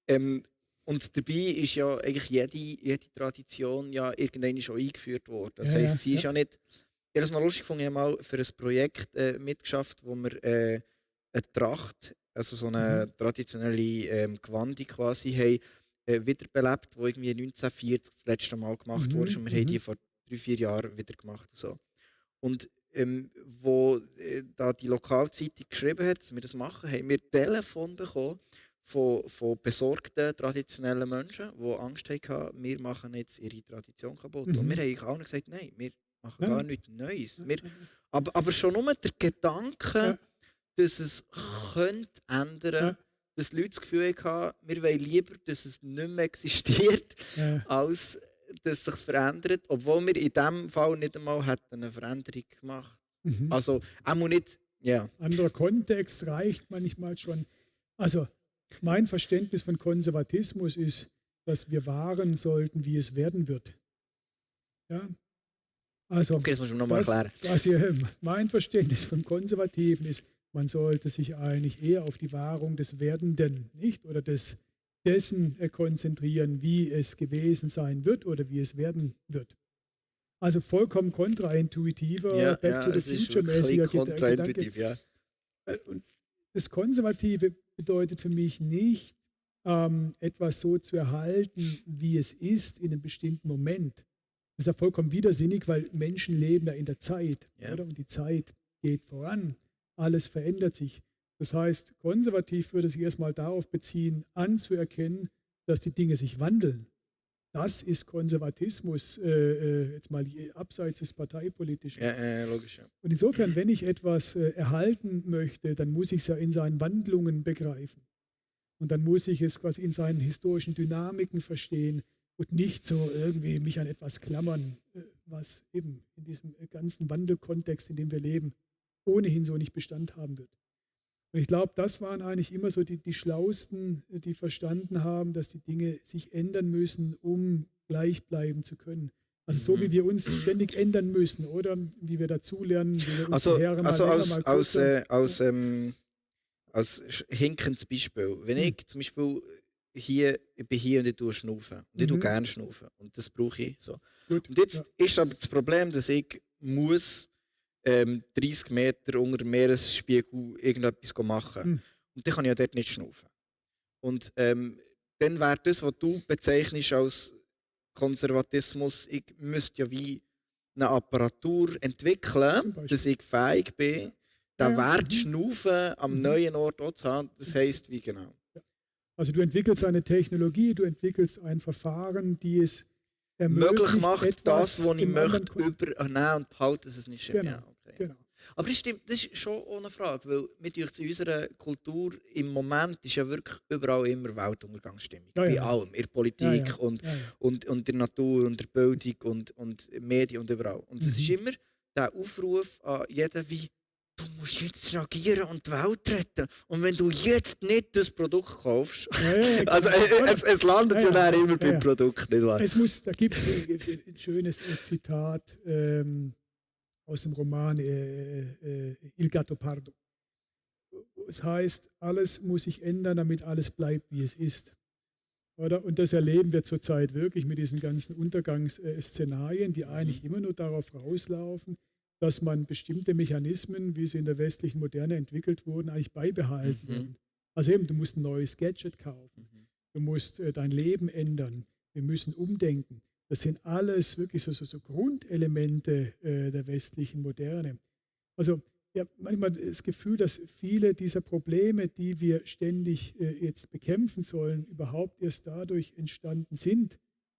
war. Und dabei ist ja eigentlich jede Tradition ja irgendwann schon eingeführt worden. Das heisst, sie ist ja nicht. Ich habe es noch lustig gefunden, ich habe mal für ein Projekt mitgeschafft, wo wir eine Tracht, also so eine traditionelle Gewande quasi, haben wiederbelebt, die irgendwie 1940 das letzte Mal gemacht wurde. Und wir haben die vor 3-4 Jahren wieder gemacht. Und so. Und wo da die Lokalzeitung geschrieben hat, dass wir das machen, haben wir Telefon bekommen von besorgten traditionellen Menschen, die Angst hatten, wir machen jetzt ihre Tradition kaputt. Und wir haben allen gesagt, nein, wir machen gar nichts Neues. Aber schon nur der Gedanke, dass es könnte ändern, dass Leute das Gefühl haben, wir wollen lieber, dass es nicht mehr existiert, als dass es sich verändert, obwohl wir in diesem Fall nicht einmal eine Veränderung gemacht hätten. Also auch nicht, Anderer Kontext reicht manchmal schon. Also mein Verständnis von Konservatismus ist, dass wir wahren sollten, wie es werden wird. Ja? Also, okay, das muss ich nochmal erklären. Mein Verständnis von Konservativen ist, man sollte sich eigentlich eher auf die Wahrung des Werdenden, nicht? Oder dessen konzentrieren, wie es gewesen sein wird oder wie es werden wird. Also vollkommen kontraintuitiver, Back to the Future-mäßiger Gedanke. Und das Konservative bedeutet für mich nicht, etwas so zu erhalten, wie es ist in einem bestimmten Moment. Das ist ja vollkommen widersinnig, weil Menschen leben ja in der Zeit. Ja. Oder? Und die Zeit geht voran. Alles verändert sich. Das heißt, konservativ würde sich erstmal darauf beziehen, anzuerkennen, dass die Dinge sich wandeln. Das ist Konservatismus, jetzt mal abseits des Parteipolitischen. Ja, logisch. Ja. Und insofern, wenn ich etwas erhalten möchte, dann muss ich es ja in seinen Wandlungen begreifen. Und dann muss ich es quasi in seinen historischen Dynamiken verstehen und nicht so irgendwie mich an etwas klammern, was eben in diesem ganzen Wandelkontext, in dem wir leben, ohnehin so nicht Bestand haben wird. Und ich glaube, das waren eigentlich immer so die Schlausten, die verstanden haben, dass die Dinge sich ändern müssen, um gleich bleiben zu können. Also so wie wir uns ständig ändern müssen, oder wie wir dazulernen, wie wir unsere Lehre mal länger, mal kürzer. Als hinkendes Beispiel. Wenn ich zum Beispiel ich bin hier und ich tue schnaufen. Und ich tue gerne schnaufen. Und das brauche ich so. Gut, Und jetzt ist aber das Problem, dass ich muss 30 Meter unter dem Meeresspiegel irgendetwas machen. Und dann kann ich ja dort nicht schnaufen. Und dann wäre das, was du bezeichnest als Konservatismus, ich müsste ja wie eine Apparatur entwickeln, dass ich fähig bin, den Wert Schnaufen am neuen Ort auch zu haben. Das heisst, wie genau? Also du entwickelst eine Technologie, du entwickelst ein Verfahren, die es möglich macht, das, was ich möchte, übernehmen und behalten, dass es nicht genau, ja, okay. Genau. Aber das stimmt, das ist schon ohne Frage, weil mit in unserer Kultur im Moment ist ja wirklich überall immer Weltuntergangsstimmung. Ja, bei allem, in der Politik Ja. Und in der Natur und der Bildung und Medien und überall. Und es ist immer der Aufruf an jeden wie, du musst jetzt reagieren und die Welt retten. Und wenn du jetzt nicht das Produkt kaufst, also es landet ja dann immer beim Produkt, nicht wahr? Da gibt es ein schönes Zitat aus dem Roman Il Gattopardo. Es heißt, alles muss sich ändern, damit alles bleibt, wie es ist. Oder? Und das erleben wir zurzeit wirklich mit diesen ganzen Untergangsszenarien, die eigentlich immer nur darauf rauslaufen, dass man bestimmte Mechanismen, wie sie in der westlichen Moderne entwickelt wurden, eigentlich beibehalten werden. Also eben, du musst ein neues Gadget kaufen, du musst dein Leben ändern, wir müssen umdenken. Das sind alles wirklich so Grundelemente der westlichen Moderne. Also ich habe manchmal das Gefühl, dass viele dieser Probleme, die wir ständig jetzt bekämpfen sollen, überhaupt erst dadurch entstanden sind,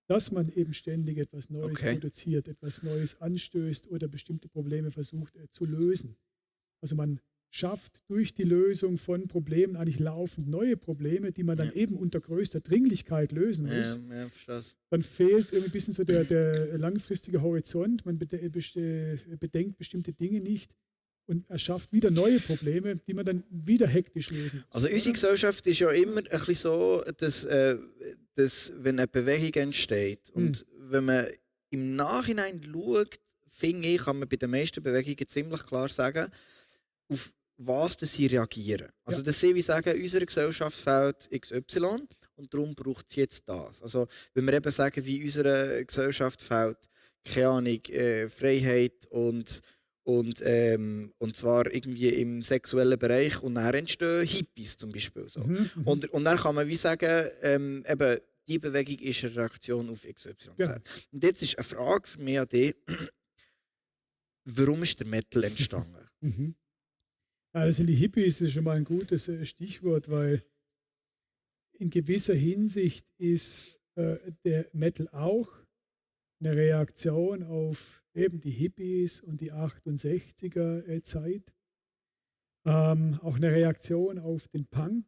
dass man eben ständig etwas Neues produziert, etwas Neues anstößt oder bestimmte Probleme versucht zu lösen. Also man schafft durch die Lösung von Problemen eigentlich laufend neue Probleme, die man dann eben unter größter Dringlichkeit lösen muss. Dann fehlt irgendwie ein bisschen so der langfristige Horizont, man bedenkt bestimmte Dinge nicht und erschafft wieder neue Probleme, die man dann wieder hektisch lösen muss. Also unsere Gesellschaft ist ja immer ein bisschen so, dass wenn eine Bewegung entsteht und wenn man im Nachhinein schaut, finde ich, kann man bei den meisten Bewegungen ziemlich klar sagen, auf was sie reagieren. Also dass sie wie sagen, unserer Gesellschaft fehlt XY und darum braucht sie jetzt das. Also wenn wir eben sagen, wie unserer Gesellschaft fehlt, keine Ahnung, Freiheit und zwar irgendwie im sexuellen Bereich und dann entstehen Hippies zum Beispiel. So. Und dann kann man wie sagen, eben, die Bewegung ist eine Reaktion auf XY. Ja. Und jetzt ist eine Frage für mich an dich, warum ist der Metal entstanden? Ja, das sind die Hippies, das ist schon mal ein gutes Stichwort, weil in gewisser Hinsicht ist der Metal auch eine Reaktion auf eben die Hippies und die 68er Zeit. Auch eine Reaktion auf den Punk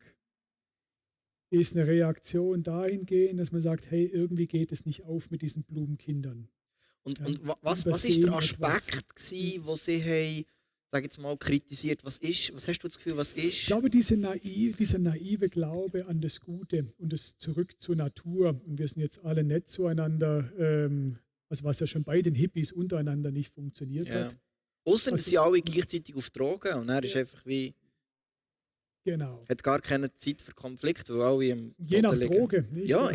ist eine Reaktion dahingehend, dass man sagt, hey, irgendwie geht es nicht auf mit diesen Blumenkindern. Und was ist der Aspekt gewesen, wo sie haben, sag jetzt mal, kritisiert? Was hast du das Gefühl, was ist? Ich glaube, dieser naive Glaube an das Gute und das Zurück zur Natur. Und wir sind jetzt alle nett zueinander, also was ja schon bei den Hippies untereinander nicht funktioniert hat. Außer dass sie alle gleichzeitig auf Drogen und er ist einfach wie... Genau. Hat gar keine Zeit für Konflikt, weil alle im je nach Droge, nicht? Ja,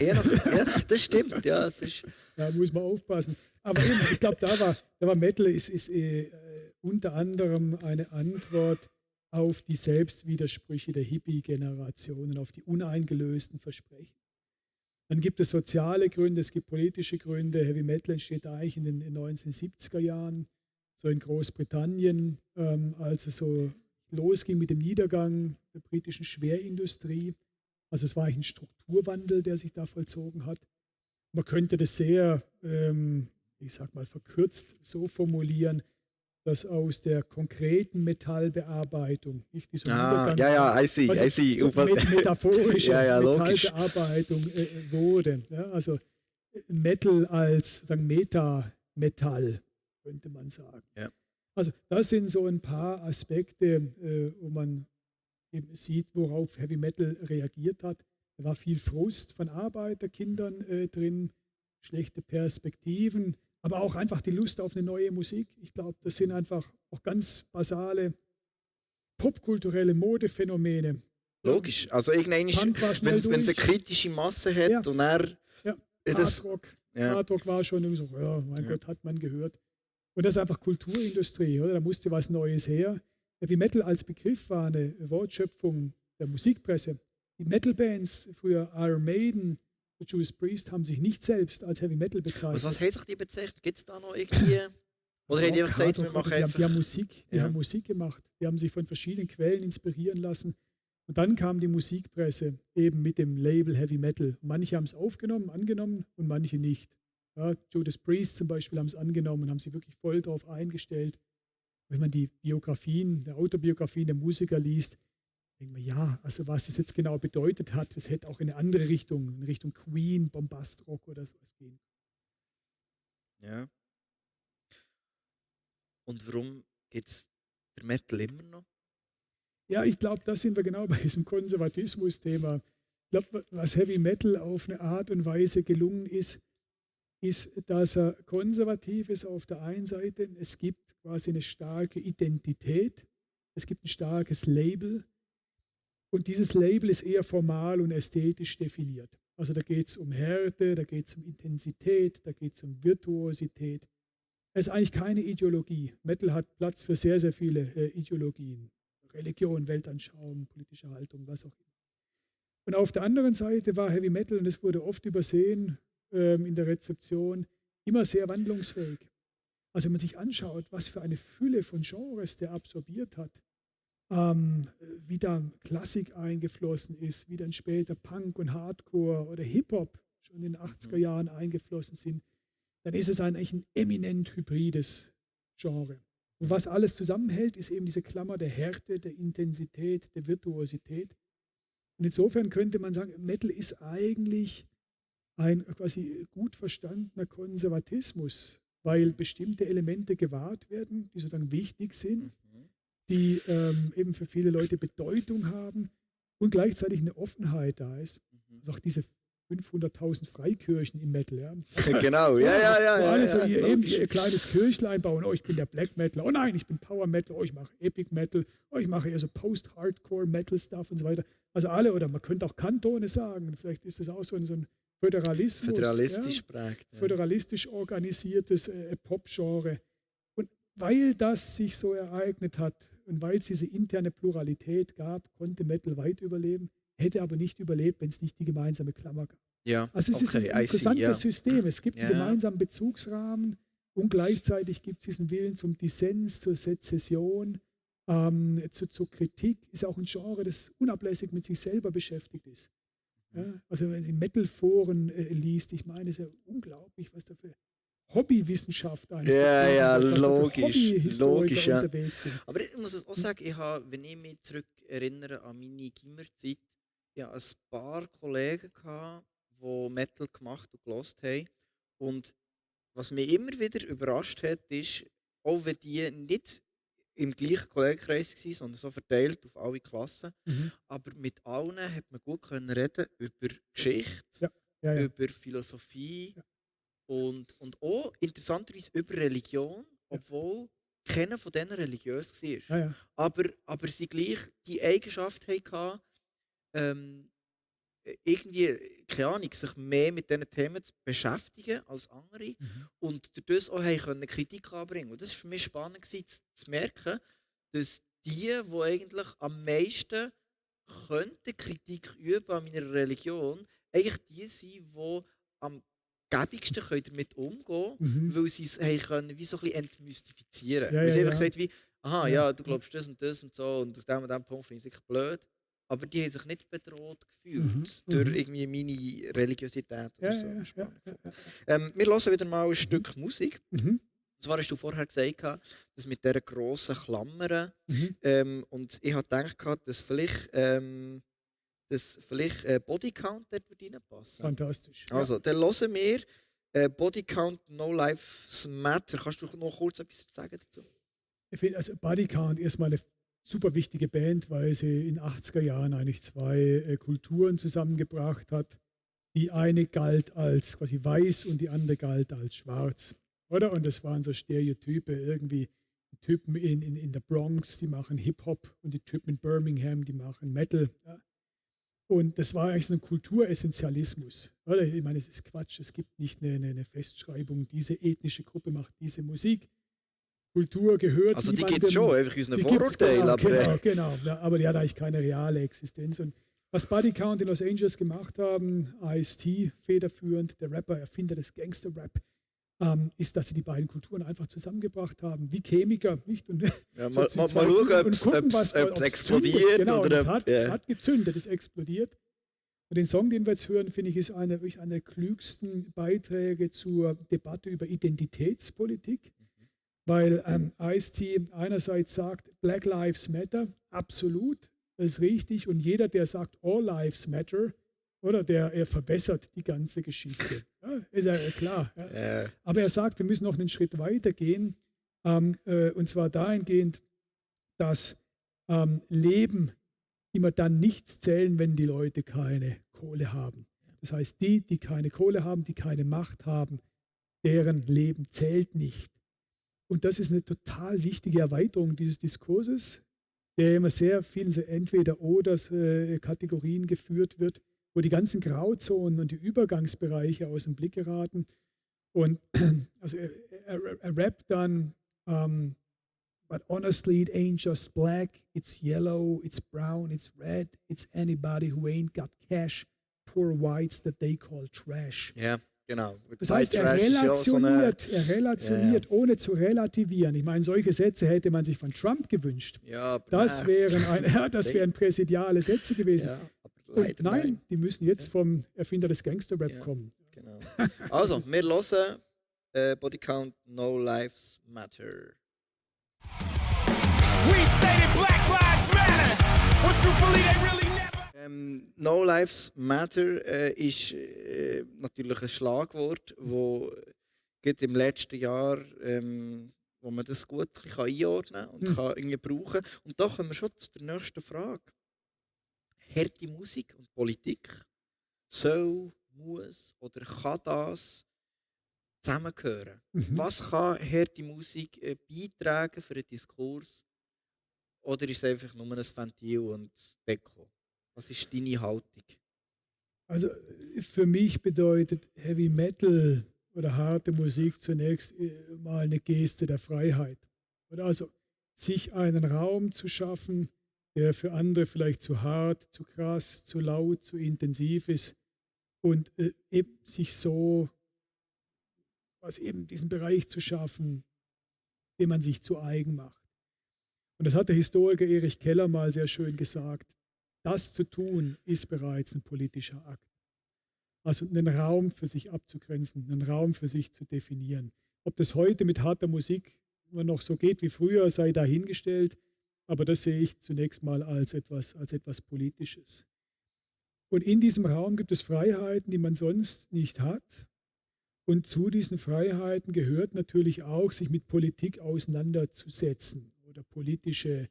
das stimmt. Ja, das ist da muss man aufpassen. Aber eben, ich glaube, da war Metal ist unter anderem eine Antwort auf die Selbstwidersprüche der Hippie-Generation und auf die uneingelösten Versprechen. Dann gibt es soziale Gründe, es gibt politische Gründe. Heavy Metal entsteht eigentlich in den 1970er Jahren, so in Großbritannien, als es so losging mit dem Niedergang der britischen Schwerindustrie. Also es war eigentlich ein Strukturwandel, der sich da vollzogen hat. Man könnte das sehr, ich sag mal, verkürzt so formulieren, dass aus der konkreten Metallbearbeitung, nicht dieser Niedergang, I see. So metaphorische logisch. Metallbearbeitung wurde. Ja, also Metal als Metametall, könnte man sagen. Ja. Also das sind so ein paar Aspekte, wo man eben sieht, worauf Heavy Metal reagiert hat. Da war viel Frust von Arbeiterkindern drin, schlechte Perspektiven, aber auch einfach die Lust auf eine neue Musik. Ich glaube, das sind einfach auch ganz basale popkulturelle Modephänomene. Logisch. Also irgendwann, wenn es eine kritische Masse hat und er... Ja, das, Hardrock war schon so, ja, mein Gott, hat man gehört. Und das ist einfach Kulturindustrie, oder? Da musste was Neues her. Heavy Metal als Begriff war eine Wortschöpfung der Musikpresse. Die Metal-Bands, früher Iron Maiden, Judas Priest, haben sich nicht selbst als Heavy Metal bezeichnet. Was haben sich die bezeichnet? Gibt es da noch irgendwie... Oder haben die einfach gesagt, wir machen einfach... Die haben Musik gemacht. Die haben sich von verschiedenen Quellen inspirieren lassen. Und dann kam die Musikpresse eben mit dem Label Heavy Metal. Manche haben es angenommen und manche nicht. Ja, Judas Priest zum Beispiel haben es angenommen und haben sich wirklich voll darauf eingestellt. Wenn man die Autobiografien der Musiker liest, denkt man, ja, also was das jetzt genau bedeutet hat, es hätte auch in eine andere Richtung, in Richtung Queen, Bombastrock oder sowas gehen. Ja. Und warum gibt es der Metal immer noch? Ja, ich glaube, da sind wir genau bei diesem Konservatismus-Thema. Ich glaube, was Heavy Metal auf eine Art und Weise gelungen ist, dass er konservativ ist auf der einen Seite. Es gibt quasi eine starke Identität. Es gibt ein starkes Label. Und dieses Label ist eher formal und ästhetisch definiert. Also da geht es um Härte, da geht es um Intensität, da geht es um Virtuosität. Es ist eigentlich keine Ideologie. Metal hat Platz für sehr, sehr viele Ideologien. Religion, Weltanschauung, politische Haltung, was auch immer. Und auf der anderen Seite war Heavy Metal, und es wurde oft übersehen in der Rezeption, immer sehr wandlungsfähig. Also wenn man sich anschaut, was für eine Fülle von Genres der absorbiert hat, wie da Klassik eingeflossen ist, wie dann später Punk und Hardcore oder Hip-Hop schon in den 80er Jahren eingeflossen sind, dann ist es eigentlich ein eminent hybrides Genre. Und was alles zusammenhält, ist eben diese Klammer der Härte, der Intensität, der Virtuosität. Und insofern könnte man sagen, Metal ist eigentlich ein quasi gut verstandener Konservatismus, weil bestimmte Elemente gewahrt werden, die sozusagen wichtig sind, die eben für viele Leute Bedeutung haben und gleichzeitig eine Offenheit da ist. Also auch diese 500.000 Freikirchen im Metal. Ja. Also, genau, wo alle so ihr kleines Kirchlein bauen. Oh, ich bin der Black Metal. Oh nein, ich bin Power Metal. Oh, ich mache Epic Metal. Oh, ich mache eher so Post-Hardcore Metal Stuff und so weiter. Also alle, oder man könnte auch Kantone sagen. Vielleicht ist das auch so ein Föderalismus. Föderalistisch prägt. Ja. Föderalistisch organisiertes Pop-Genre. Und weil das sich so ereignet hat und weil es diese interne Pluralität gab, konnte Metal weit überleben, hätte aber nicht überlebt, wenn es nicht die gemeinsame Klammer gab. Ja, also es ist ein interessantes System. Es gibt einen gemeinsamen Bezugsrahmen und gleichzeitig gibt es diesen Willen zum Dissens, zur Sezession, zur Kritik. Ist auch ein Genre, das unablässig mit sich selber beschäftigt ist. Ja, also wenn man die Metal-Foren liest, ich meine, es ist ja unglaublich, was da für Hobbywissenschaft eigentlich logisch, ja. unterwegs sind. Aber ich muss auch sagen, wenn ich mich zurück erinnere an meine Gimmerzeit, ich hatte ein paar Kollegen, die Metal gemacht und gehört haben. Und was mich immer wieder überrascht hat, ist, auch wenn die nicht im gleichen Kollegenkreis waren, sondern so verteilt auf alle Klassen, aber mit allen hat man gut reden über Geschichte, über Philosophie und auch interessanterweise über Religion, obwohl keiner von denen religiös war. Aber sie gleich die Eigenschaft hatten, irgendwie, keine Ahnung, sich mehr mit diesen Themen zu beschäftigen als andere und dadurch auch können Kritik anbringen. Und das war für mich spannend zu merken, dass die eigentlich am meisten könnten Kritik üben an meiner Religion, eigentlich die sind, die am gäbigsten können damit umgehen können, weil sie es haben können, wie so ein bisschen entmystifizieren. Weil sie einfach gesagt wie, aha, ja, du glaubst das und so und aus dem Punkt finde ich es wirklich blöd. Aber die haben sich nicht bedroht gefühlt durch irgendwie meine Religiosität oder so. Wir hören wieder mal ein Stück Musik. Und zwar hast du vorher gesagt, dass mit dieser grossen Klammern und ich habe gedacht, dass vielleicht Bodycount dort reinpassen. Fantastisch. Also, dann hören wir Bodycount No Lives Matter. Kannst du noch kurz etwas sagen dazu? Ich finde also Bodycount erstmal eine super wichtige Band, weil sie in den 80er Jahren eigentlich zwei Kulturen zusammengebracht hat. Die eine galt als quasi weiß und die andere galt als schwarz. Oder? Und das waren so Stereotype, irgendwie die Typen in der Bronx, die machen Hip-Hop und die Typen in Birmingham, die machen Metal. Ja. Und das war eigentlich so ein Kulturessentialismus. Oder? Ich meine, es ist Quatsch, es gibt nicht eine Festschreibung, diese ethnische Gruppe macht diese Musik. Kultur gehört also die gibt es schon, einfach unseren Vorurteilen. Genau, ja, aber die hat eigentlich keine reale Existenz. Und was Bodycount in Los Angeles gemacht haben, Ice-T federführend, der Rapper, Erfinder des Gangster-Rap, ist, dass sie die beiden Kulturen einfach zusammengebracht haben, wie Chemiker. Nicht? Und ja, mal schauen, ob es explodiert. Genau, es hat gezündet, es explodiert. Und den Song, den wir jetzt hören, finde ich, ist einer der klügsten Beiträge zur Debatte über Identitätspolitik. Weil Ice-T einerseits sagt, Black Lives Matter, absolut, das ist richtig. Und jeder, der sagt, All Lives Matter, oder er verbessert die ganze Geschichte. Ja, ist ja klar. Ja. Aber er sagt, wir müssen noch einen Schritt weiter gehen. Und zwar dahingehend, dass Leben immer dann nichts zählen, wenn die Leute keine Kohle haben. Das heißt, die keine Kohle haben, die keine Macht haben, deren Leben zählt nicht. Und das ist eine total wichtige Erweiterung dieses Diskurses, der immer sehr vielen so Entweder-oder-Kategorien geführt wird, wo die ganzen Grauzonen und die Übergangsbereiche aus dem Blick geraten. Und also er rappt dann, but honestly it ain't just black, it's yellow, it's brown, it's red, it's anybody who ain't got cash, poor whites that they call trash. Ja. Genau. Das heißt, er relationiert, ohne zu relativieren. Ich meine, solche Sätze hätte man sich von Trump gewünscht. Ja, das wären präsidiale Sätze gewesen. Ja, und nein, die müssen jetzt vom Erfinder des Gangster-Rap kommen. Genau. Also, wir hören Bodycount No Lives Matter. We say that Black Lives Matter, but truthfully they really never. No Lives Matter ist natürlich ein Schlagwort, das im letzten Jahr, wo man das gut einordnen kann und kann irgendwie brauchen. Und da kommen wir schon zu der nächsten Frage. Harte Musik und Politik soll, muss oder kann das zusammengehören? Was kann harte Musik beitragen für einen Diskurs? Oder ist es einfach nur ein Ventil und Deko? Was ist deine Haltung? Also für mich bedeutet Heavy Metal oder harte Musik zunächst mal eine Geste der Freiheit. Oder also sich einen Raum zu schaffen, der für andere vielleicht zu hart, zu krass, zu laut, zu intensiv ist und eben sich so, was eben diesen Bereich zu schaffen, den man sich zu eigen macht. Und das hat der Historiker Erich Keller mal sehr schön gesagt. Das zu tun, ist bereits ein politischer Akt. Also einen Raum für sich abzugrenzen, einen Raum für sich zu definieren. Ob das heute mit harter Musik immer noch so geht wie früher, sei dahingestellt. Aber das sehe ich zunächst mal als etwas Politisches. Und in diesem Raum gibt es Freiheiten, die man sonst nicht hat. Und zu diesen Freiheiten gehört natürlich auch, sich mit Politik auseinanderzusetzen oder politische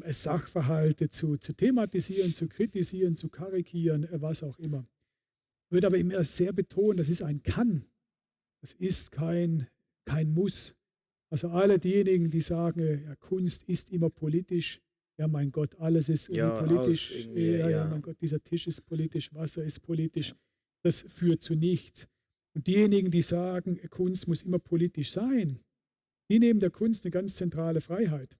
Sachverhalte zu thematisieren, zu kritisieren, zu karikieren, was auch immer. Ich würde aber immer sehr betonen, das ist ein Kann. Das ist kein Muss. Also alle diejenigen, die sagen, ja, Kunst ist immer politisch, ja mein Gott, alles ist politisch, mein Gott, dieser Tisch ist politisch, Wasser ist politisch, das führt zu nichts. Und diejenigen, die sagen, Kunst muss immer politisch sein, die nehmen der Kunst eine ganz zentrale Freiheit.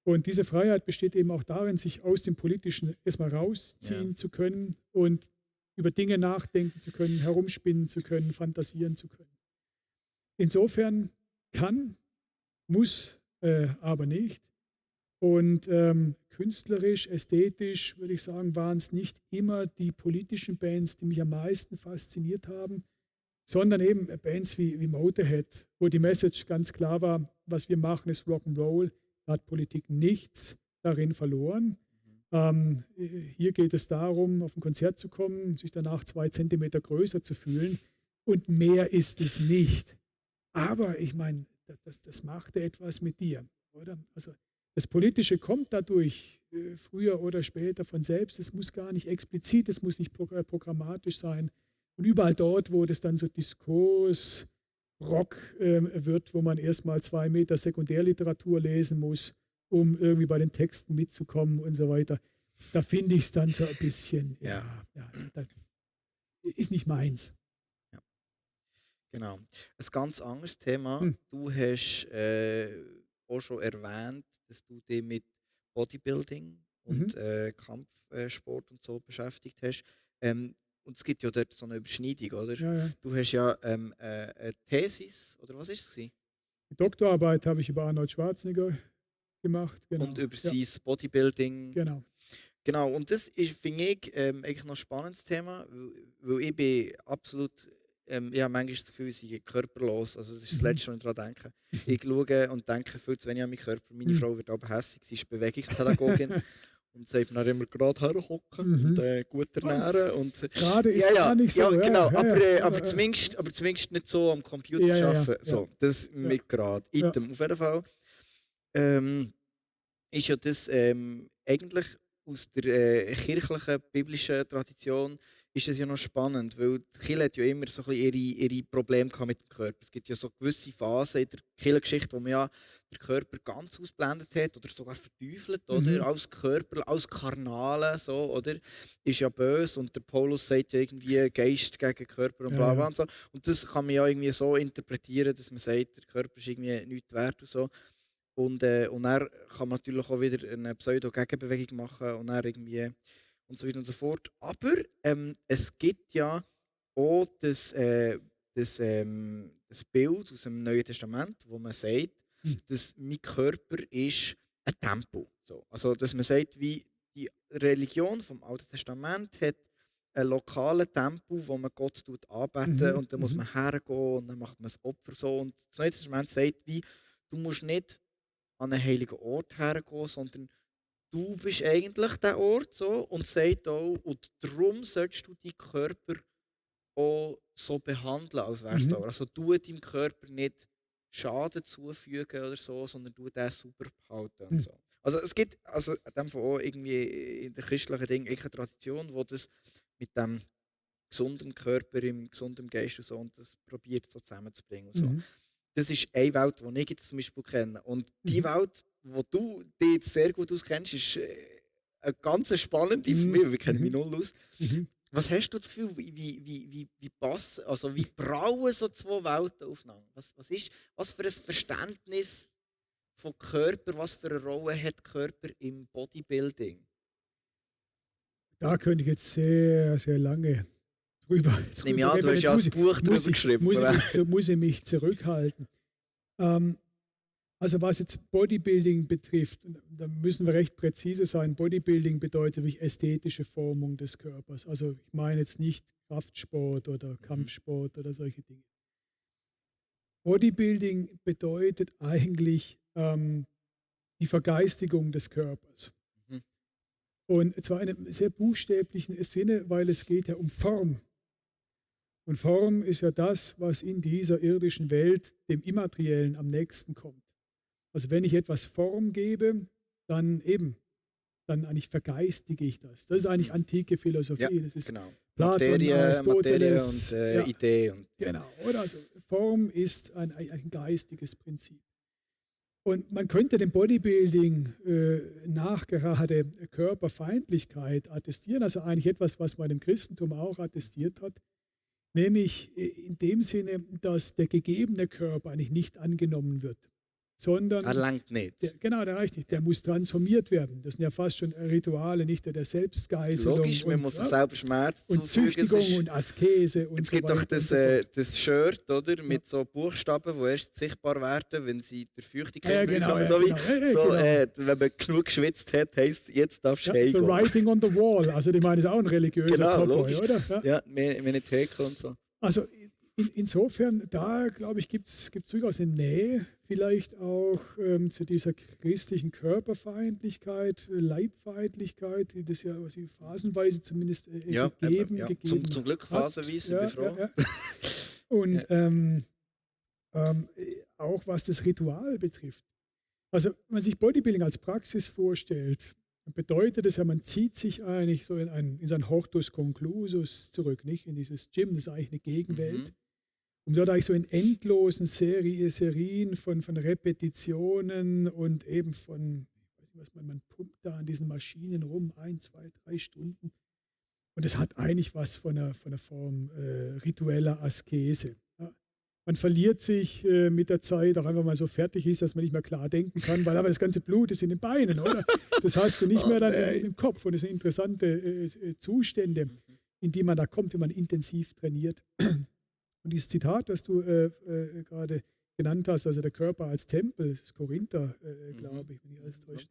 Und diese Freiheit besteht eben auch darin, sich aus dem Politischen erstmal rausziehen zu können und über Dinge nachdenken zu können, herumspinnen zu können, fantasieren zu können. Insofern kann, muss, aber nicht. Und künstlerisch, ästhetisch, würde ich sagen, waren es nicht immer die politischen Bands, die mich am meisten fasziniert haben, sondern eben Bands wie Motorhead, wo die Message ganz klar war, was wir machen, ist Rock'n'Roll, da hat Politik nichts darin verloren. Hier geht es darum, auf ein Konzert zu kommen, sich danach 2 Zentimeter größer zu fühlen und mehr ist es nicht. Aber ich meine, das machte etwas mit dir, oder? Also das Politische kommt dadurch früher oder später von selbst. Es muss gar nicht explizit, es muss nicht programmatisch sein. Und überall dort, wo das dann so Diskurs, Rock wird, wo man erstmal 2 Meter Sekundärliteratur lesen muss, um irgendwie bei den Texten mitzukommen und so weiter, da finde ich es dann so ein bisschen, das ist nicht meins. Ja. Genau. Ein ganz anderes Thema. Du hast auch schon erwähnt, dass du dich mit Bodybuilding und Kampfsport und so beschäftigt hast. Und es gibt ja dort so eine Überschneidung, oder? Ja. Du hast ja eine Thesis, oder was war es? Die Doktorarbeit habe ich über Arnold Schwarzenegger gemacht. Genau. Und über sein Bodybuilding. Genau, und das ist, finde ich, eigentlich noch ein spannendes Thema, weil ich bin absolut, ich habe manchmal das Gefühl, ich sei körperlos, also das ist das Letzte, was ich daran denke. Ich schaue und denke viel zu wenig an meinen Körper. Meine Frau wird aber hässlich, sie ist Bewegungspädagogin und sagt mir immer gerade herhocken und gut ernähren. Und, gerade ist gar nicht so. Ja, genau, aber zumindest nicht so am Computer arbeiten. So, das mit gerade. Item. Auf jeden Fall ist ja das eigentlich aus der kirchlichen, biblischen Tradition ist es ja noch spannend, weil die Kirche hat ja immer so ein bisschen ihre Probleme mit dem Körper. Es gibt ja so gewisse Phasen in der Kirchengeschichte, wo man ja den Körper ganz ausblendet hat oder sogar verteufelt, oder? Als Körper, als Karnale, so, oder? Ist ja böse und der Paulus sagt ja irgendwie Geist gegen Körper und bla bla und so. Und das kann man ja irgendwie so interpretieren, dass man sagt, der Körper ist irgendwie nichts wert und so. Und dann kann man natürlich auch wieder eine Pseudo-Gegenbewegung machen und dann irgendwie und so weiter und so fort. Aber es gibt ja auch das Bild aus dem Neuen Testament, wo man sagt, dass mein Körper ist ein Tempel. So. Also dass man sagt, wie die Religion vom Alten Testament hat einen lokalen Tempel, wo man Gott anbeten und dann muss man hergehen und dann macht man das Opfer so. Und das Neue Testament sagt, wie du musst nicht an einen heiligen Ort hergehen, sondern du bist eigentlich der Ort so und sagt auch, und darum sollst du deinen Körper auch so behandeln, als wärst du. Also du deinem Körper nicht Schaden zufügen oder so, sondern du den super behalten und so. Also es gibt also in dem Fall auch irgendwie in der christlichen Ding eine Tradition, wo das mit dem gesunden Körper, im gesunden Geist und so und das probiert so zusammenzubringen und so. Das ist eine Welt, die ich jetzt zum Beispiel kenne. Und die Welt, wo du dich jetzt sehr gut auskennst, ist eine ganz spannende für mich, wir kennen mich null aus. Was hast du das Gefühl, wie passen, also wie brauen so 2 Welten aufeinander? Was für ein Verständnis von Körper, was für eine Rolle hat Körper im Bodybuilding? Da könnte ich jetzt sehr, sehr lange drüber. Das nehme ich an, du hast ja ein Buch drüber geschrieben. Muss ich mich zurückhalten. Also was jetzt Bodybuilding betrifft, da müssen wir recht präzise sein. Bodybuilding bedeutet wirklich ästhetische Formung des Körpers. Also ich meine jetzt nicht Kraftsport oder Kampfsport oder solche Dinge. Bodybuilding bedeutet eigentlich die Vergeistigung des Körpers. Und zwar in einem sehr buchstäblichen Sinne, weil es geht ja um Form. Und Form ist ja das, was in dieser irdischen Welt dem Immateriellen am nächsten kommt. Also wenn ich etwas Form gebe, dann eigentlich vergeistige ich das. Das ist eigentlich antike Philosophie. Ja, das ist genau. Platon, Aristoteles. Materie und Idee. Und, genau, oder? Also Form ist ein geistiges Prinzip. Und man könnte dem Bodybuilding nachgerade Körperfeindlichkeit attestieren, also eigentlich etwas, was man im Christentum auch attestiert hat, nämlich in dem Sinne, dass der gegebene Körper eigentlich nicht angenommen wird, sondern Er lenkt nicht. der reicht nicht. Der muss transformiert werden. Das sind ja fast schon Rituale, nicht der Selbstgeißelung Logisch, man muss sich selber Schmerz und zufügen. Züchtigung und Askese und es so gibt weiter. doch das Shirt, oder, mit so Buchstaben, die erst sichtbar werden, wenn sie durch Feuchtigkeit genau, so wie, genau. wenn man genug geschwitzt hat, heisst jetzt darfst du The heimgehen. writing on the wall, also ich meine, ist auch ein religiöser Topoi, oder? Ja, mehr nicht Theke und so. Also insofern, da glaube ich, gibt es durchaus eine Nähe, vielleicht auch zu dieser christlichen Körperfeindlichkeit, Leibfeindlichkeit, die das ja phasenweise zumindest gegeben Zum Glück phasenweise, bin froh. Ja. Und auch was das Ritual betrifft. Also wenn man sich Bodybuilding als Praxis vorstellt, bedeutet es ja, man zieht sich eigentlich so in sein Hortus conclusus zurück, nicht? In dieses Gym, das ist eigentlich eine Gegenwelt. Um dort eigentlich so in endlosen Serien von Repetitionen und eben von, ich weiß nicht, man pumpt da an diesen Maschinen rum, 1, 2, 3 Stunden. Und es hat eigentlich was von einer Form ritueller Askese. Ja. Man verliert sich mit der Zeit auch einfach mal so fertig ist, dass man nicht mehr klar denken kann, weil aber das ganze Blut ist in den Beinen, oder? Das hast du nicht mehr dann im Kopf. Und das sind interessante Zustände, in die man da kommt, wenn man intensiv trainiert. Und dieses Zitat, das du gerade genannt hast, also der Körper als Tempel, das ist Korinther, glaube ich, wenn ich alles täuscht.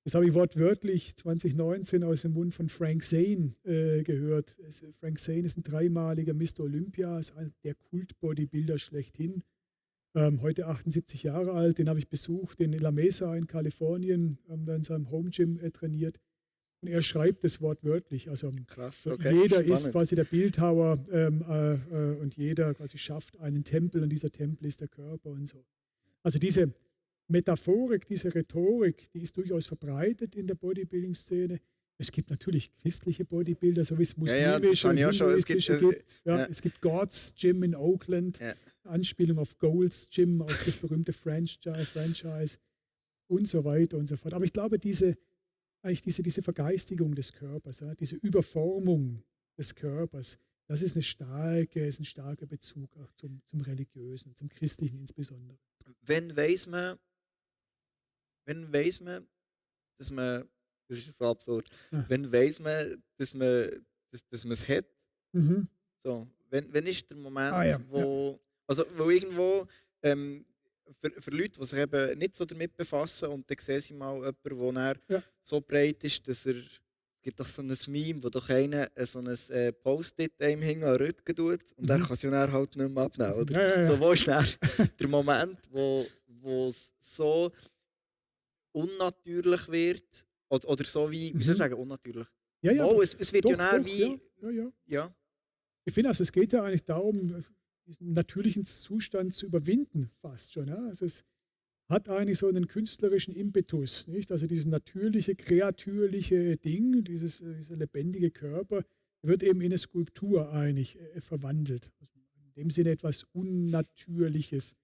Das habe ich wortwörtlich 2019 aus dem Mund von Frank Zane gehört. Frank Zane ist ein dreimaliger Mr. Olympia, ist einer der Kult-Bodybuilder schlechthin. Heute 78 Jahre alt, den habe ich besucht in La Mesa in Kalifornien, haben da in seinem Home Gym trainiert. Und er schreibt das wortwörtlich. Also krass, jeder spannend. ist quasi der Bildhauer und jeder quasi schafft einen Tempel und dieser Tempel ist der Körper und so. Also diese Metaphorik, diese Rhetorik, die ist durchaus verbreitet in der Bodybuilding-Szene. Es gibt natürlich christliche Bodybuilder, so wie es muslimische und hinduistische gibt. Es gibt God's Gym in Oakland, Anspielung auf Gold's Gym, auf das berühmte Franchise und so weiter und so fort. Aber ich glaube, diese Vergeistigung des Körpers, diese Überformung des Körpers, das ist ein starker Bezug auch zum Religiösen, zum Christlichen insbesondere. Wenn weiss man, dass man, das ist so absurd, wenn weiss man, dass man es hat, so, wenn ist der Moment, wo irgendwo für Leute, die sich eben nicht so damit befassen und dann sehen sie mal jemanden, der so breit ist, dass es gibt doch so ein Meme, wo doch einer so ein Post-it einem hinten an den Rücken tut und der kann es ja dann halt nicht mehr abnehmen. Oder? So, wo ist dann der Moment, wo es so unnatürlich wird oder so wie soll ich sagen, unnatürlich? Es wird dann wie... Ja. Ich finde, also, es geht ja eigentlich darum, diesen natürlichen Zustand zu überwinden, fast schon. Ja? Also es hat eigentlich so einen künstlerischen Impetus, nicht? Also dieses natürliche, kreatürliche Ding, dieser lebendige Körper, wird eben in eine Skulptur eigentlich verwandelt. Also in dem Sinne etwas Unnatürliches.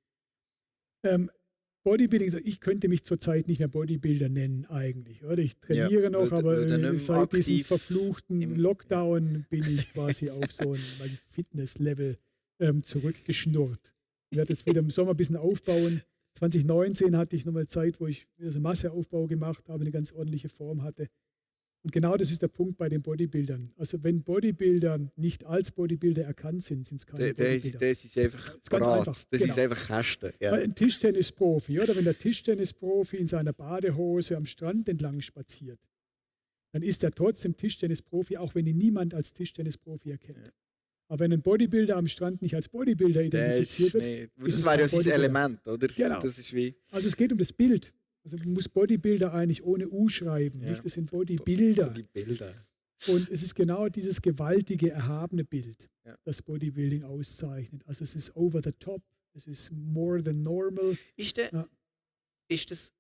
Bodybuilding, ich könnte mich zurzeit nicht mehr Bodybuilder nennen eigentlich. Oder? Ich trainiere noch, aber seit diesem verfluchten Lockdown bin ich quasi auf so ein Fitnesslevel zurückgeschnurrt. Ich werde jetzt wieder im Sommer ein bisschen aufbauen. 2019 hatte ich nochmal Zeit, wo ich wieder so Masseaufbau gemacht habe, eine ganz ordentliche Form hatte. Und genau das ist der Punkt bei den Bodybuildern. Also wenn Bodybuilder nicht als Bodybuilder erkannt sind, sind es keine Bodybuilder. Das ist einfach das ist ganz einfach. Das ist einfach Kästen. Ja. Weil ein Tischtennisprofi, oder wenn der Tischtennisprofi in seiner Badehose am Strand entlang spaziert, dann ist er trotzdem Tischtennisprofi, auch wenn ihn niemand als Tischtennisprofi erkennt. Ja. Aber wenn ein Bodybuilder am Strand nicht als Bodybuilder identifiziert wird, das wäre ja sein Element, oder? Genau. Das ist wie also es geht um das Bild. Also man muss Bodybuilder eigentlich ohne U schreiben, nicht? Das sind Bodybuilder. Und es ist genau dieses gewaltige, erhabene Bild, das Bodybuilding auszeichnet. Also es ist over the top, es ist more than normal. Ist das,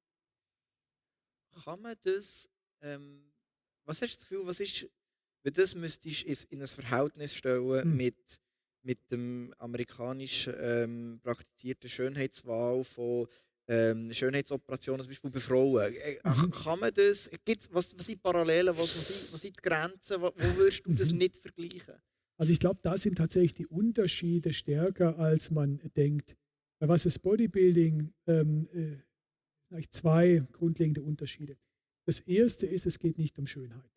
kann man das, was hast du das Gefühl, was ist, wenn das müsstest du in ein Verhältnis stellen mit dem amerikanischen praktizierten Schönheitswahl von Schönheitsoperationen, zum Beispiel bei Frauen. Kann man das, was sind Parallelen, was sind die Grenzen, wo würdest du das nicht vergleichen? Also ich glaube, da sind tatsächlich die Unterschiede stärker, als man denkt. Was das Bodybuilding Das sind eigentlich zwei grundlegende Unterschiede. Das erste ist, es geht nicht um Schönheit,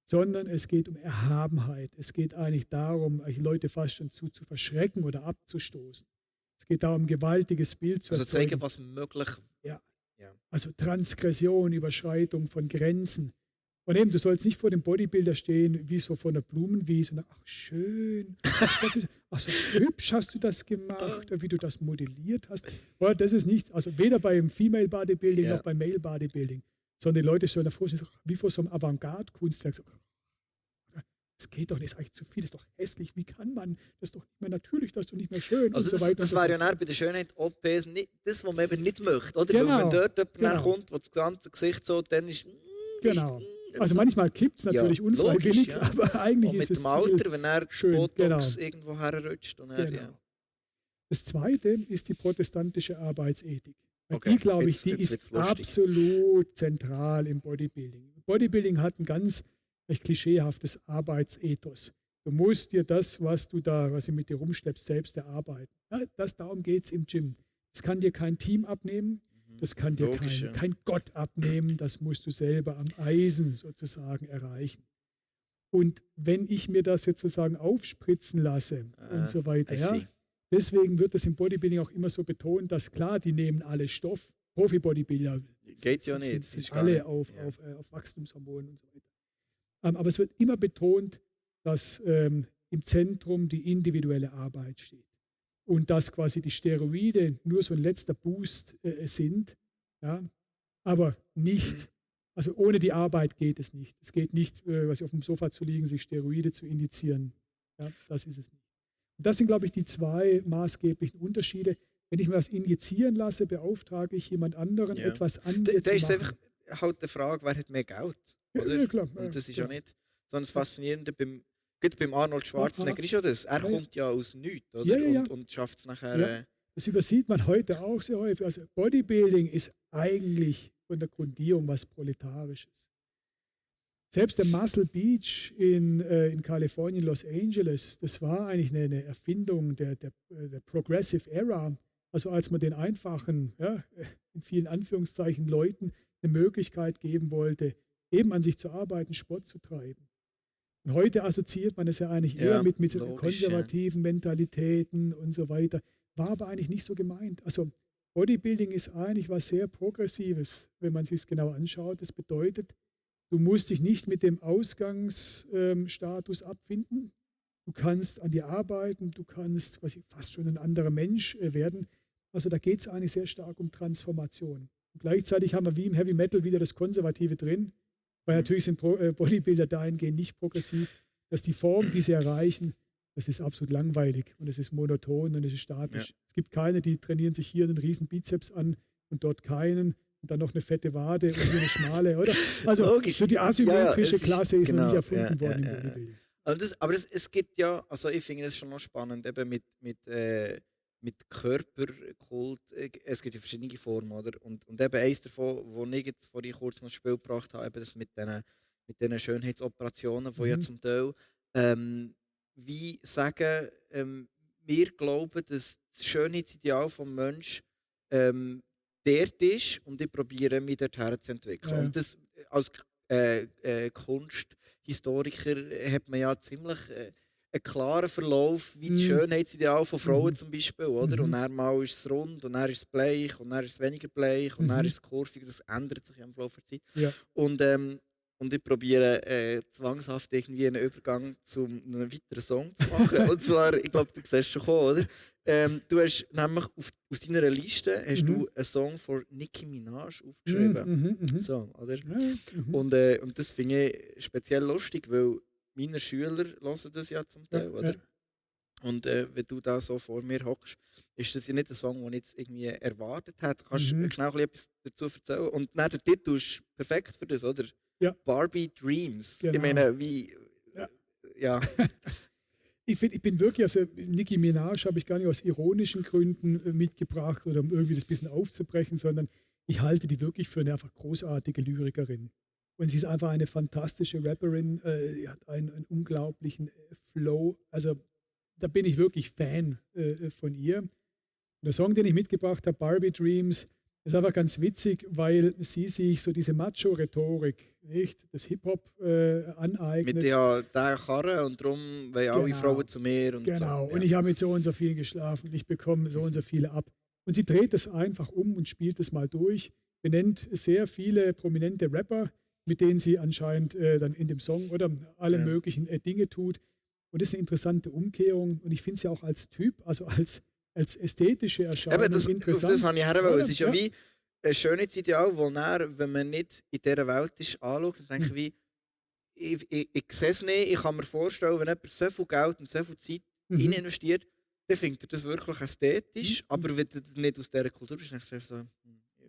sondern es geht um Erhabenheit. Es geht eigentlich darum, eigentlich Leute fast schon zu verschrecken oder abzustoßen. Es geht darum, ein gewaltiges Bild zu Also erzeugen. zeigen, was möglich. Ja. Ja. Also Transgression, Überschreitung von Grenzen. Und eben, du sollst nicht vor dem Bodybuilder stehen, wie so vor einer Blumenwiese und sagen, ach schön, das ist, ach so hübsch hast du das gemacht, wie du das modelliert hast. Oder das ist nicht, also weder beim Female Bodybuilding noch beim Male Bodybuilding, sondern die Leute stellen davor, wie vor so einem Avantgarde-Kunstwerk. So, das geht doch nicht, das ist eigentlich zu viel, das ist doch hässlich, wie kann man, das ist doch nicht mehr natürlich, das ist doch nicht mehr schön Also und so weiter. Das wäre ja dann bei der Schönheit-OPs das, was man eben nicht möchte. Oder? Genau, Weil wenn dort jemand genau. kommt, wo das ganze Gesicht so, dann ist... Genau. Also manchmal kippt es natürlich Ja, unfreiwillig, logisch, ja. aber eigentlich Und ist mit es dem Alter, wenn er schön, Botox genau. irgendwo herrutscht. Und er, Genau. Das Zweite ist die protestantische Arbeitsethik. Okay, Die, glaube ich, jetzt die ist wird's lustig. absolut zentral im Bodybuilding. Bodybuilding hat ein ganz recht klischeehaftes Arbeitsethos. Du musst dir das, was du mit dir rumschleppst, selbst erarbeiten. Ja, darum geht es im Gym. Das kann dir kein Team abnehmen, das kann dir Logisch, ja. kein Gott abnehmen, das musst du selber am Eisen sozusagen erreichen. Und wenn ich mir das jetzt sozusagen aufspritzen lasse und so weiter, I ja, see. deswegen wird das im Bodybuilding auch immer so betont, dass klar, die nehmen alle Stoff. Profi-Bodybuilder Geht ja nicht. Das sind ist gar alle nicht- auf ja. Wachstumshormonen und so weiter. Aber es wird immer betont, dass im Zentrum die individuelle Arbeit steht. Und dass quasi die Steroide nur so ein letzter Boost sind, ja, aber nicht, also ohne die Arbeit geht es nicht. Es geht nicht, auf dem Sofa zu liegen, sich Steroide zu injizieren. Ja, das ist es nicht. Und das sind, glaube ich, die zwei maßgeblichen Unterschiede. Wenn ich mir was injizieren lasse, beauftrage ich jemand anderen, Ja. etwas an Da mir zu ist machen. einfach halt die Frage, wer hat mehr Geld? Ja, Oder? ja, klar, Und das ist ja. ja nicht... Sondern das Faszinierende gerade beim Arnold Schwarzenegger ist ja das. Er Ja, ja. kommt ja aus nichts, oder? Ja, ja, ja. Und schafft es nachher... Ja. Das übersieht man heute auch sehr häufig. Also Bodybuilding ist eigentlich von der Grundierung was Proletarisches. Selbst der Muscle Beach in Kalifornien, Los Angeles, das war eigentlich eine Erfindung der Progressive Era. Also als man den einfachen, ja, in vielen Anführungszeichen Leuten eine Möglichkeit geben wollte, eben an sich zu arbeiten, Sport zu treiben. Und heute assoziiert man es ja eigentlich eher Ja, mit logisch, konservativen Mentalitäten und so weiter. War aber eigentlich nicht so gemeint. Also Bodybuilding ist eigentlich was sehr Progressives, wenn man sich es genau anschaut. Das bedeutet, du musst dich nicht mit dem Ausgangsstatus abfinden. Du kannst an dir arbeiten, du kannst quasi fast schon ein anderer Mensch werden. Also da geht es eigentlich sehr stark um Transformation. Und gleichzeitig haben wir wie im Heavy Metal wieder das Konservative drin, weil natürlich sind Bodybuilder dahingehend nicht progressiv, dass die Form, die sie erreichen, das ist absolut langweilig und es ist monoton und es ist statisch. Ja. Es gibt keine, die trainieren sich hier einen riesen Bizeps an und dort keinen und dann noch eine fette Wade und hier eine schmale, oder? Also Logisch. so die asymmetrische es ist- Klasse ist noch genau, nicht erfunden ja, worden ja, im ja. Bodybuilding. Also es gibt ja, also ich finde es schon noch spannend, eben mit Körperkult, es gibt ja verschiedene Formen, oder? Und eben eins davon, wo ich jetzt vorhin kurz noch ins Spiel gebracht habe, eben das mit diesen Schönheitsoperationen, die ja Mhm. zum Teil wie sagen, wir glauben, dass das Schönheitsideal des Menschen dort ist und ich probiere mich dorthin zu entwickeln. Ja. Und das als Kunsthistoriker hat man ja ziemlich einen klaren Verlauf, wie das Mhm. Schönheitsideal von Frauen Mhm. zum Beispiel, oder? Mhm. Und dann mal ist es rund, und dann ist es bleich, und dann ist es weniger bleich, und dann Mhm. ist es kurvig, das ändert sich ja im Verlauf der Zeit. Ja. Und ich probiere zwangshaft irgendwie einen Übergang zu einem weiteren Song zu machen. Und zwar, ich glaube, du siehst schon kommen, oder? Du hast nämlich aus deiner Liste hast du einen Song von Nicki Minaj aufgeschrieben. Mhm. Mhm. So, oder? Ja, mhm. Und das finde ich speziell lustig, weil meine Schüler hören das ja zum Teil, Ja, oder? ja. Und wenn du da so vor mir hockst, ist das ja nicht ein Song, den ich jetzt irgendwie erwartet hätte. Kannst du Mhm. schnell etwas dazu erzählen? Und dann der Titel ist perfekt für das, oder? Ja. Barbie Dreams. Genau. Ich meine, wie... Ja. Ja. Ich bin wirklich, also Nicki Minaj habe ich gar nicht aus ironischen Gründen mitgebracht oder um irgendwie das bisschen aufzubrechen, sondern ich halte die wirklich für eine einfach großartige Lyrikerin. Und sie ist einfach eine fantastische Rapperin, sie hat einen unglaublichen Flow. Also da bin ich wirklich Fan von ihr. Und der Song, den ich mitgebracht habe, Barbie Dreams, Das ist einfach ganz witzig, weil sie sich so diese Macho-Rhetorik, nicht, das Hip-Hop aneignet. Mit der Karre und darum wollen alle Genau. Frauen zu mir. Und Genau, so. und ich habe mit so und so vielen geschlafen, ich bekomme so und so viele ab. Und sie dreht es einfach um und spielt es mal durch, benennt sehr viele prominente Rapper, mit denen sie anscheinend dann in dem Song oder alle möglichen Dinge tut. Und das ist eine interessante Umkehrung. Und ich finde es ja auch als Typ, also als ästhetische Erscheinung Eben, interessant. das habe ich her, es ist ja Ja. wie ein Schönheitsideal, wo dann, wenn man nicht in dieser Welt ist, anschaut und denkt, wie, ich sehe es nicht, ich kann mir vorstellen, wenn jemand so viel Geld und so viel Zeit rein investiert, dann findet er das wirklich ästhetisch, aber wenn du nicht aus dieser Kultur bist, dann denkst du so,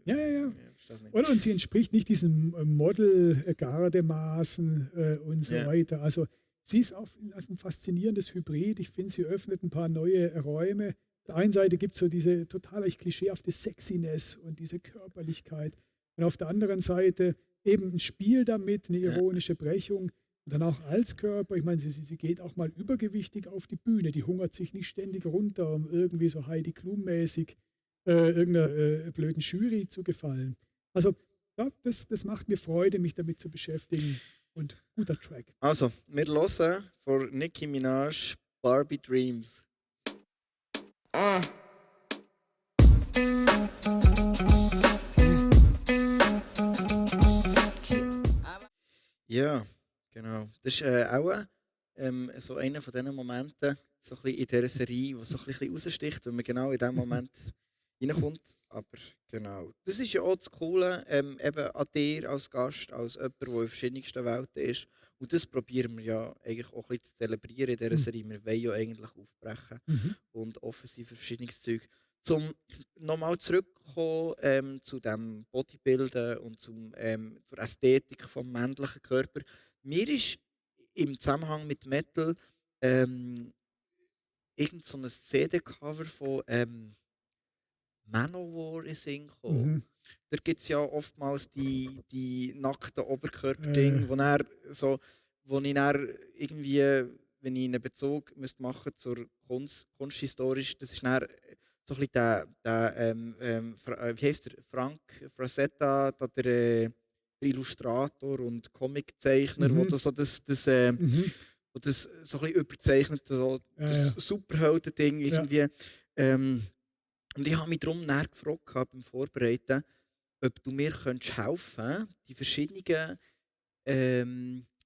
Ja. verstehe es nicht. Oder? Und sie entspricht nicht diesen Model-Gardemaßen und so weiter. Also sie ist auch ein faszinierendes Hybrid. Ich finde, sie öffnet ein paar neue Räume. Auf der einen Seite gibt es so diese total klischeehafte Sexiness und diese Körperlichkeit. Und auf der anderen Seite eben ein Spiel damit, eine ironische Brechung. Und dann auch als Körper. Ich meine, sie geht auch mal übergewichtig auf die Bühne. Die hungert sich nicht ständig runter, um irgendwie so Heidi Klum-mäßig irgendeiner blöden Jury zu gefallen. Also, ja, das macht mir Freude, mich damit zu beschäftigen. Und guter Track. Also, wir hören von Nicki Minaj Barbie Dreams. Ja, genau. Das ist auch so einer von diesen Momenten so ein bisschen in dieser Serie, wo so ein bisschen raussticht, wenn man genau in diesem Moment reinkommt. Aber genau. Das ist ja auch das Coole eben an dir als Gast, als jemand, der in verschiedensten Welten ist. Und das probieren wir ja eigentlich auch ein bisschen zu zelebrieren in dieser Serie. Wir wollen ja eigentlich aufbrechen und offensiv für verschiedenes Zeug. Zum nochmal zurückkommen zu dem Bodybuilden und zur Ästhetik des männlichen Körper. Mir ist im Zusammenhang mit Metal irgend so ein CD-Cover von Manowar in Sinn gekommen. Da gibt es ja oftmals die nackten Oberkörper-Dinge, wo ich dann irgendwie, wenn ich einen Bezug machen müsste zur Kunsthistorisch, das ist dann so ein bisschen wie heißt der? Frank Frazetta, der Illustrator und Comiczeichner, wo das so wo das so ein bisschen überzeichnet, so das Superhelden-Ding irgendwie. Und ich habe mich darum gefragt beim Vorbereiten, ob du mir helfen könntest, die verschiedenen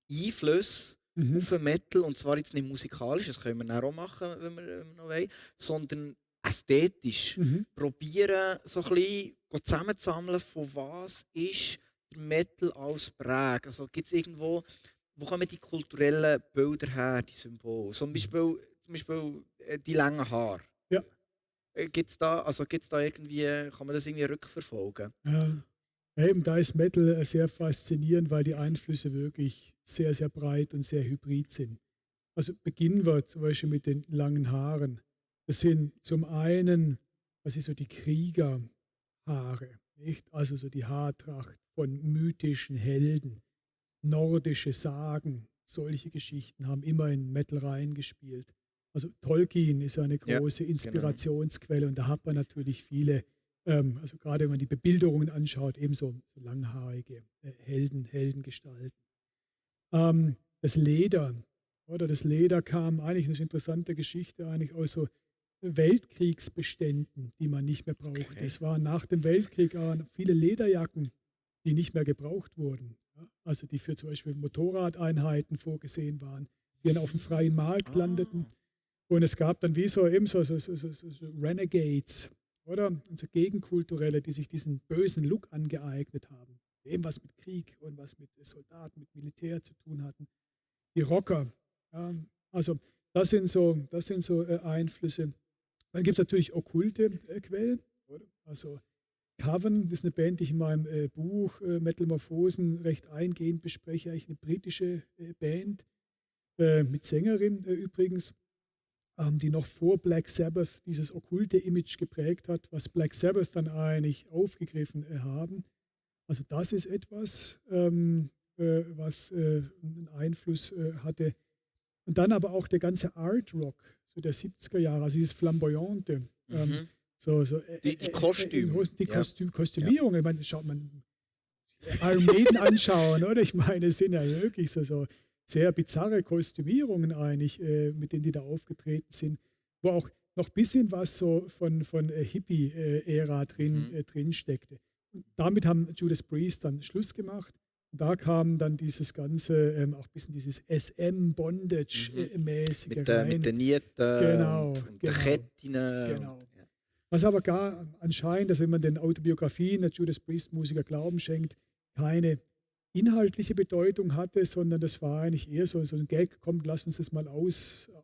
Einflüsse auf den Metal, und zwar jetzt nicht musikalisch, das können wir dann auch machen, wenn wir noch wollen, sondern ästhetisch probieren, so ein bisschen zusammenzusammeln, von was ist der Metal als Präg. Also gibt es irgendwo, wo kommen die kulturellen Bilder her, die Symbole? Zum Beispiel die langen Haare. Ja. Gibt's da irgendwie, kann man das irgendwie rückverfolgen? Ja. Eben, da ist Metal sehr faszinierend, weil die Einflüsse wirklich sehr, sehr breit und sehr hybrid sind. Also beginnen wir zum Beispiel mit den langen Haaren. Das sind zum einen, was ist so die Kriegerhaare, nicht? Also so die Haartracht von mythischen Helden, nordische Sagen, solche Geschichten haben immer in Metal reingespielt. Also Tolkien ist eine große Inspirationsquelle, und da hat man natürlich viele, also gerade wenn man die Bebilderungen anschaut, ebenso so langhaarige Heldengestalten. Das Leder, das Leder kam eigentlich, eine interessante Geschichte, eigentlich aus so Weltkriegsbeständen, die man nicht mehr brauchte. Okay. Es waren nach dem Weltkrieg viele Lederjacken, die nicht mehr gebraucht wurden. Ja? Also die für zum Beispiel Motorradeinheiten vorgesehen waren, die dann auf dem freien Markt landeten. Und es gab dann wie so Renegades, oder? Also Gegenkulturelle, die sich diesen bösen Look angeeignet haben. Dem, was mit Krieg und was mit Soldaten, mit Militär zu tun hatten. Die Rocker. Ja, also das sind so Einflüsse. Dann gibt es natürlich okkulte Quellen. Oder? Also Coven, das ist eine Band, die ich in meinem Buch Metamorphosen recht eingehend bespreche. Eigentlich eine britische Band mit Sängerin übrigens, die noch vor Black Sabbath dieses okkulte Image geprägt hat, was Black Sabbath dann eigentlich aufgegriffen haben. Also das ist etwas, was einen Einfluss hatte. Und dann aber auch der ganze Art Rock, so der 70er Jahre, also dieses Flamboyante. Die Kostüme. Kostümierung. Ich meine, schaut man Iron Maiden anschauen, oder? Ich meine, es sind ja wirklich so sehr bizarre Kostümierungen eigentlich, mit denen die da aufgetreten sind, wo auch noch ein bisschen was so von Hippie-Ära drin steckte. Und damit haben Judas Priest dann Schluss gemacht. Und da kam dann dieses ganze, auch ein bisschen dieses SM-Bondage-mäßige rein. Mit den Nieten und den Ketten. Genau. Was aber gar anscheinend, also wenn man den Autobiografien der Judas Priest-Musiker Glauben schenkt, keine inhaltliche Bedeutung hatte, sondern das war eigentlich eher so ein Gag, komm, lass uns das mal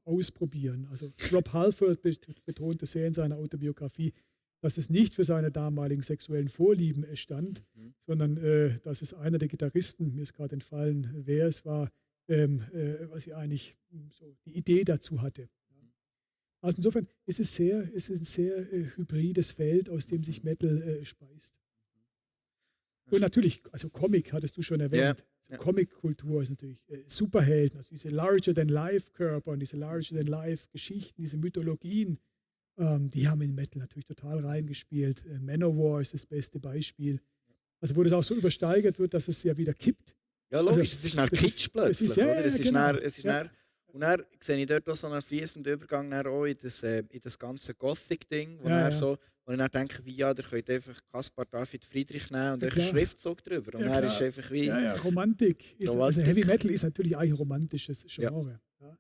ausprobieren. Also Rob Halford betonte sehr in seiner Autobiografie, dass es nicht für seine damaligen sexuellen Vorlieben stand, sondern dass es einer der Gitarristen, mir ist gerade entfallen, wer es war, was sie eigentlich so die Idee dazu hatte. Also insofern ist es ein sehr hybrides Feld, aus dem sich Metal speist. Und natürlich, also Comic hattest du schon erwähnt. Ja. Also Comic-Kultur ist natürlich Superhelden, also diese Larger-than-Life-Körper und diese Larger-than-Life-Geschichten, diese Mythologien, die haben in Metal natürlich total reingespielt. Manowar ist das beste Beispiel. Also wo das auch so übersteigert wird, dass es ja wieder kippt. Ja, logisch, es ist nach Kitsch plötzlich. Und dann sehe ich dort auch so einen fließenden Übergang auch in das ganze Gothic-Ding, wo ich dann denke, wie da könnt ihr einfach Caspar David Friedrich nehmen und einen Schriftzug drüber. Und dann ist einfach wie... Romantik. Also Heavy Metal ist natürlich eigentlich ein romantisches Genre. Ja.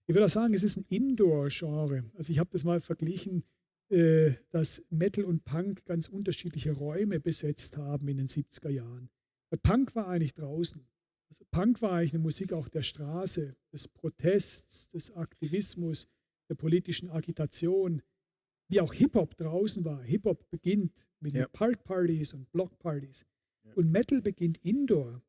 Ich würde auch sagen, es ist ein Indoor-Genre. Also ich habe das mal verglichen, dass Metal und Punk ganz unterschiedliche Räume besetzt haben in den 70er Jahren. Weil Punk war eigentlich draußen. Also Punk war eigentlich eine Musik auch der Straße, des Protests, des Aktivismus, der politischen Agitation, wie auch Hip-Hop draußen war. Hip-Hop beginnt mit Parkpartys und Blockpartys. Und Metal beginnt indoor.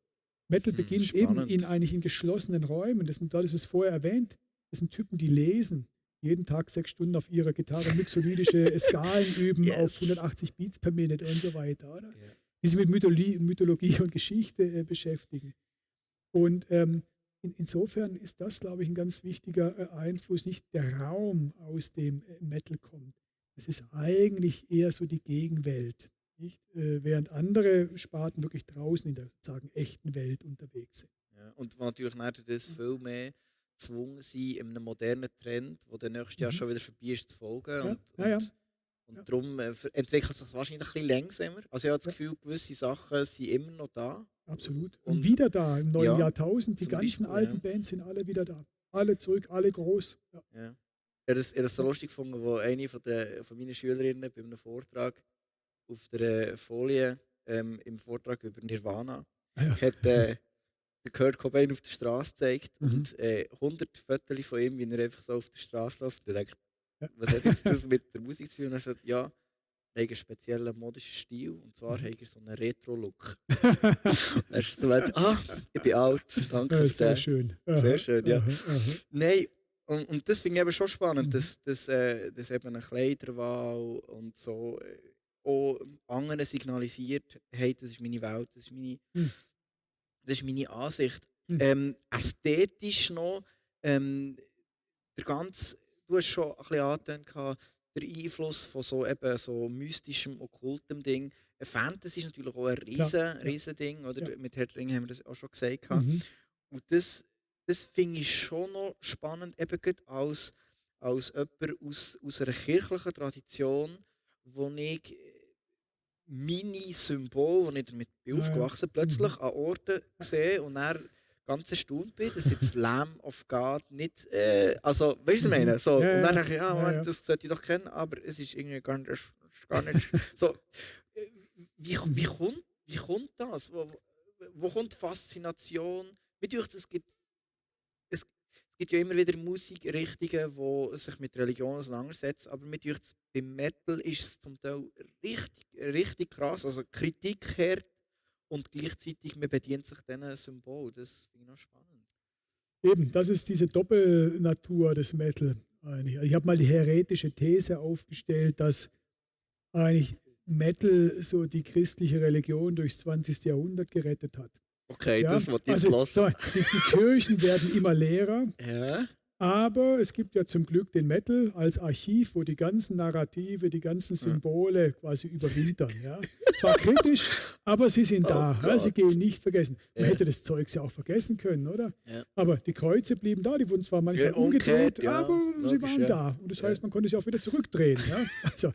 Metal beginnt eben eigentlich in geschlossenen Räumen. Das ist vorher erwähnt. Das sind Typen, die lesen, jeden Tag 6 Stunden auf ihrer Gitarre mixolydische Skalen üben auf 180 Beats per Minute und so weiter. Oder? Die sich mit Mythologie und Geschichte beschäftigen. Und insofern ist das, glaube ich, ein ganz wichtiger Einfluss, nicht der Raum, aus dem Metal kommt. Es ist eigentlich eher so die Gegenwelt, nicht? Während andere Sparten wirklich draußen in der echten Welt unterwegs sind. Ja, und natürlich das viel mehr gezwungen sind, in einem modernen Trend, der dann nächstes Jahr schon wieder vorbei ist, zu folgen. Und darum entwickelt sich das wahrscheinlich ein bisschen langsamer. Also ich habe das Gefühl, gewisse Sachen sind immer noch da. Absolut. Und wieder da im neuen Jahrtausend. Die ganzen alten Bands sind alle wieder da. Alle zurück, alle groß. Ja. Ich habe das so lustig gefunden, wo eine von meinen Schülerinnen bei einem Vortrag auf der Folie im Vortrag über Nirvana hat Kurt Cobain auf der Straße gezeigt und 100 Fotos von ihm, wie er einfach so auf der Straße läuft. Und denkt, was hat jetzt das mit der Musik zu tun? Und er sagt, ja, er hat einen speziellen modischen Stil, und zwar hat er so einen Retro-Look. Er ist so weit, ich bin alt, danke für sehr schön. Sehr schön, ja. Nein, und das finde ich eben schon spannend, dass eben eine Kleiderwahl und so auch anderen signalisiert, hey, das ist meine Welt, das ist meine Ansicht. Ästhetisch noch, du hast schon ein bisschen angetönt, der Einfluss von so mystischem, okkultem Ding. Fantasy ist natürlich auch ein riesen Ding, oder? Ja. Mit Herr der Ringe haben wir das auch schon gesagt. Und das finde ich schon noch spannend, eben als jemand aus einer kirchlichen Tradition, wo ich meine Symbole, wo ich damit bin aufgewachsen, plötzlich an Orten sehe und dann ganz erstaunt bin, dass jetzt Lamb of God nicht, also, weißt du, was ich meine? So, und dann denke ich, Moment, das sollte ich doch kennen, aber es ist irgendwie gar nicht so. Wie kommt das? Wo kommt die Faszination? Es gibt ja immer wieder Musikrichtungen, die sich mit Religion auseinandersetzen, aber beim Metal ist es zum Teil richtig krass, also Kritik hart und gleichzeitig man bedient sich diesen Symbol. Das finde ich noch spannend. Eben, das ist diese Doppelnatur des Metal eigentlich. Ich habe mal die heretische These aufgestellt, dass eigentlich Metal so die christliche Religion durchs 20. Jahrhundert gerettet hat. Okay, das wird jetzt los. Die Kirchen werden immer leerer, Aber es gibt ja zum Glück den Metal als Archiv, wo die ganzen Narrative, die ganzen Symbole quasi überwintern. Ja. Zwar kritisch, aber sie sind da. Ja, sie gehen nicht vergessen. Man hätte das Zeugs ja auch vergessen können, oder? Ja. Aber die Kreuze blieben da, die wurden zwar manchmal umgedreht, aber sie waren da. Und das heißt, man konnte sie auch wieder zurückdrehen. Ja. Also,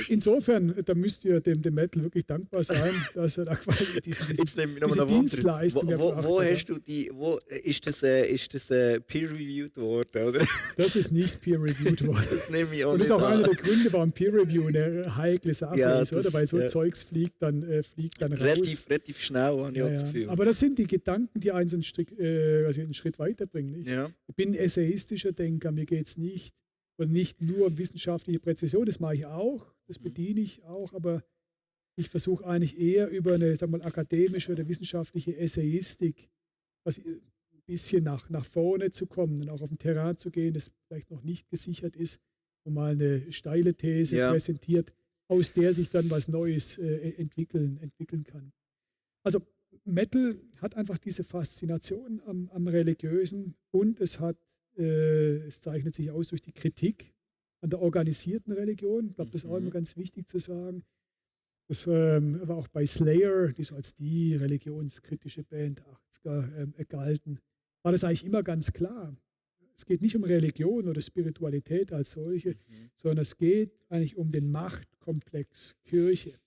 insofern, da müsst ihr dem Metal wirklich dankbar sein, dass er da quasi diese Dienstleistung wo hast du ist das peer-reviewed worden, oder? Das ist nicht peer-reviewed worden. Das nehme ich auch. Und das ist auch nicht einer der Gründe, warum Peer-Review eine heikle Sache ist, oder? Weil so Zeugs fliegt dann raus. Relativ schnell, habe ich auch das Gefühl. Aber das sind die Gedanken, die einen einen Schritt weiterbringen. Ich bin ein essayistischer Denker, mir geht es nicht nur um wissenschaftliche Präzision, das mache ich auch, das bediene ich auch, aber ich versuche eigentlich eher über eine akademische oder wissenschaftliche Essayistik ein bisschen nach vorne zu kommen und auch auf ein Terrain zu gehen, das vielleicht noch nicht gesichert ist, und mal eine steile These präsentiert, aus der sich dann was Neues entwickeln kann. Also Metal hat einfach diese Faszination am Religiösen, und es zeichnet sich aus durch die Kritik an der organisierten Religion. Ich glaube, das ist auch immer ganz wichtig zu sagen. Das war auch bei Slayer, die so als die religionskritische Band der 80er galten, war das eigentlich immer ganz klar. Es geht nicht um Religion oder Spiritualität als solche, sondern es geht eigentlich um den Machtkomplex Kirche.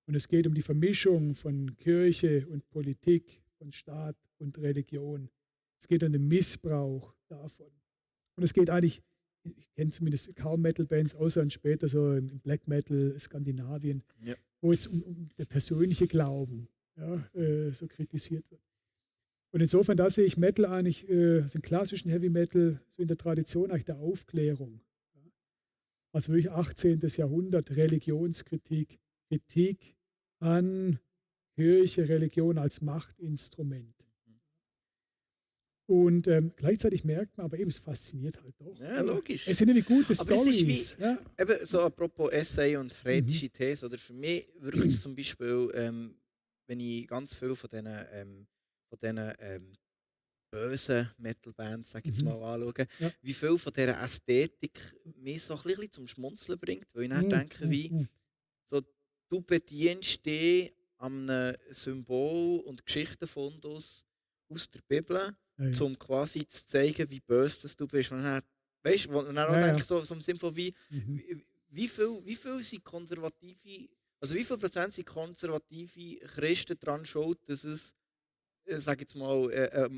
Und es geht um die Vermischung von Kirche und Politik, von Staat und Religion. Es geht um den Missbrauch davon. Und es geht eigentlich, ich kenne zumindest kaum Metal-Bands, außer dann später so im Black Metal, Skandinavien, wo jetzt um der persönliche Glauben so kritisiert wird. Und insofern, da sehe ich Metal eigentlich, also den klassischen Heavy Metal, so in der Tradition eigentlich der Aufklärung. Also wirklich 18. Jahrhundert, Religionskritik, Kritik an Kirche, Religion als Machtinstrument. Und gleichzeitig merkt man, aber eben, es fasziniert halt doch. Ja, logisch. Es sind nämlich gute Storys. Eben so apropos Essay und heretische These, oder für mich wirkt es zum Beispiel, wenn ich ganz viel von diesen bösen Metal-Bands, sage ich jetzt mal, anschaue, wie viel von dieser Ästhetik mich so ein bisschen zum Schmunzeln bringt, weil ich dann denke, wie so, du bedienst dich an einem Symbol und Geschichtenfundus aus der Bibel, um quasi zu zeigen, wie böse das du bist. Und dann, weißt du, dann auch denke, so im Sinne von wie viel sind konservative, also wie viel Prozent sind konservative Christen daran schuld, dass es, sage jetzt mal,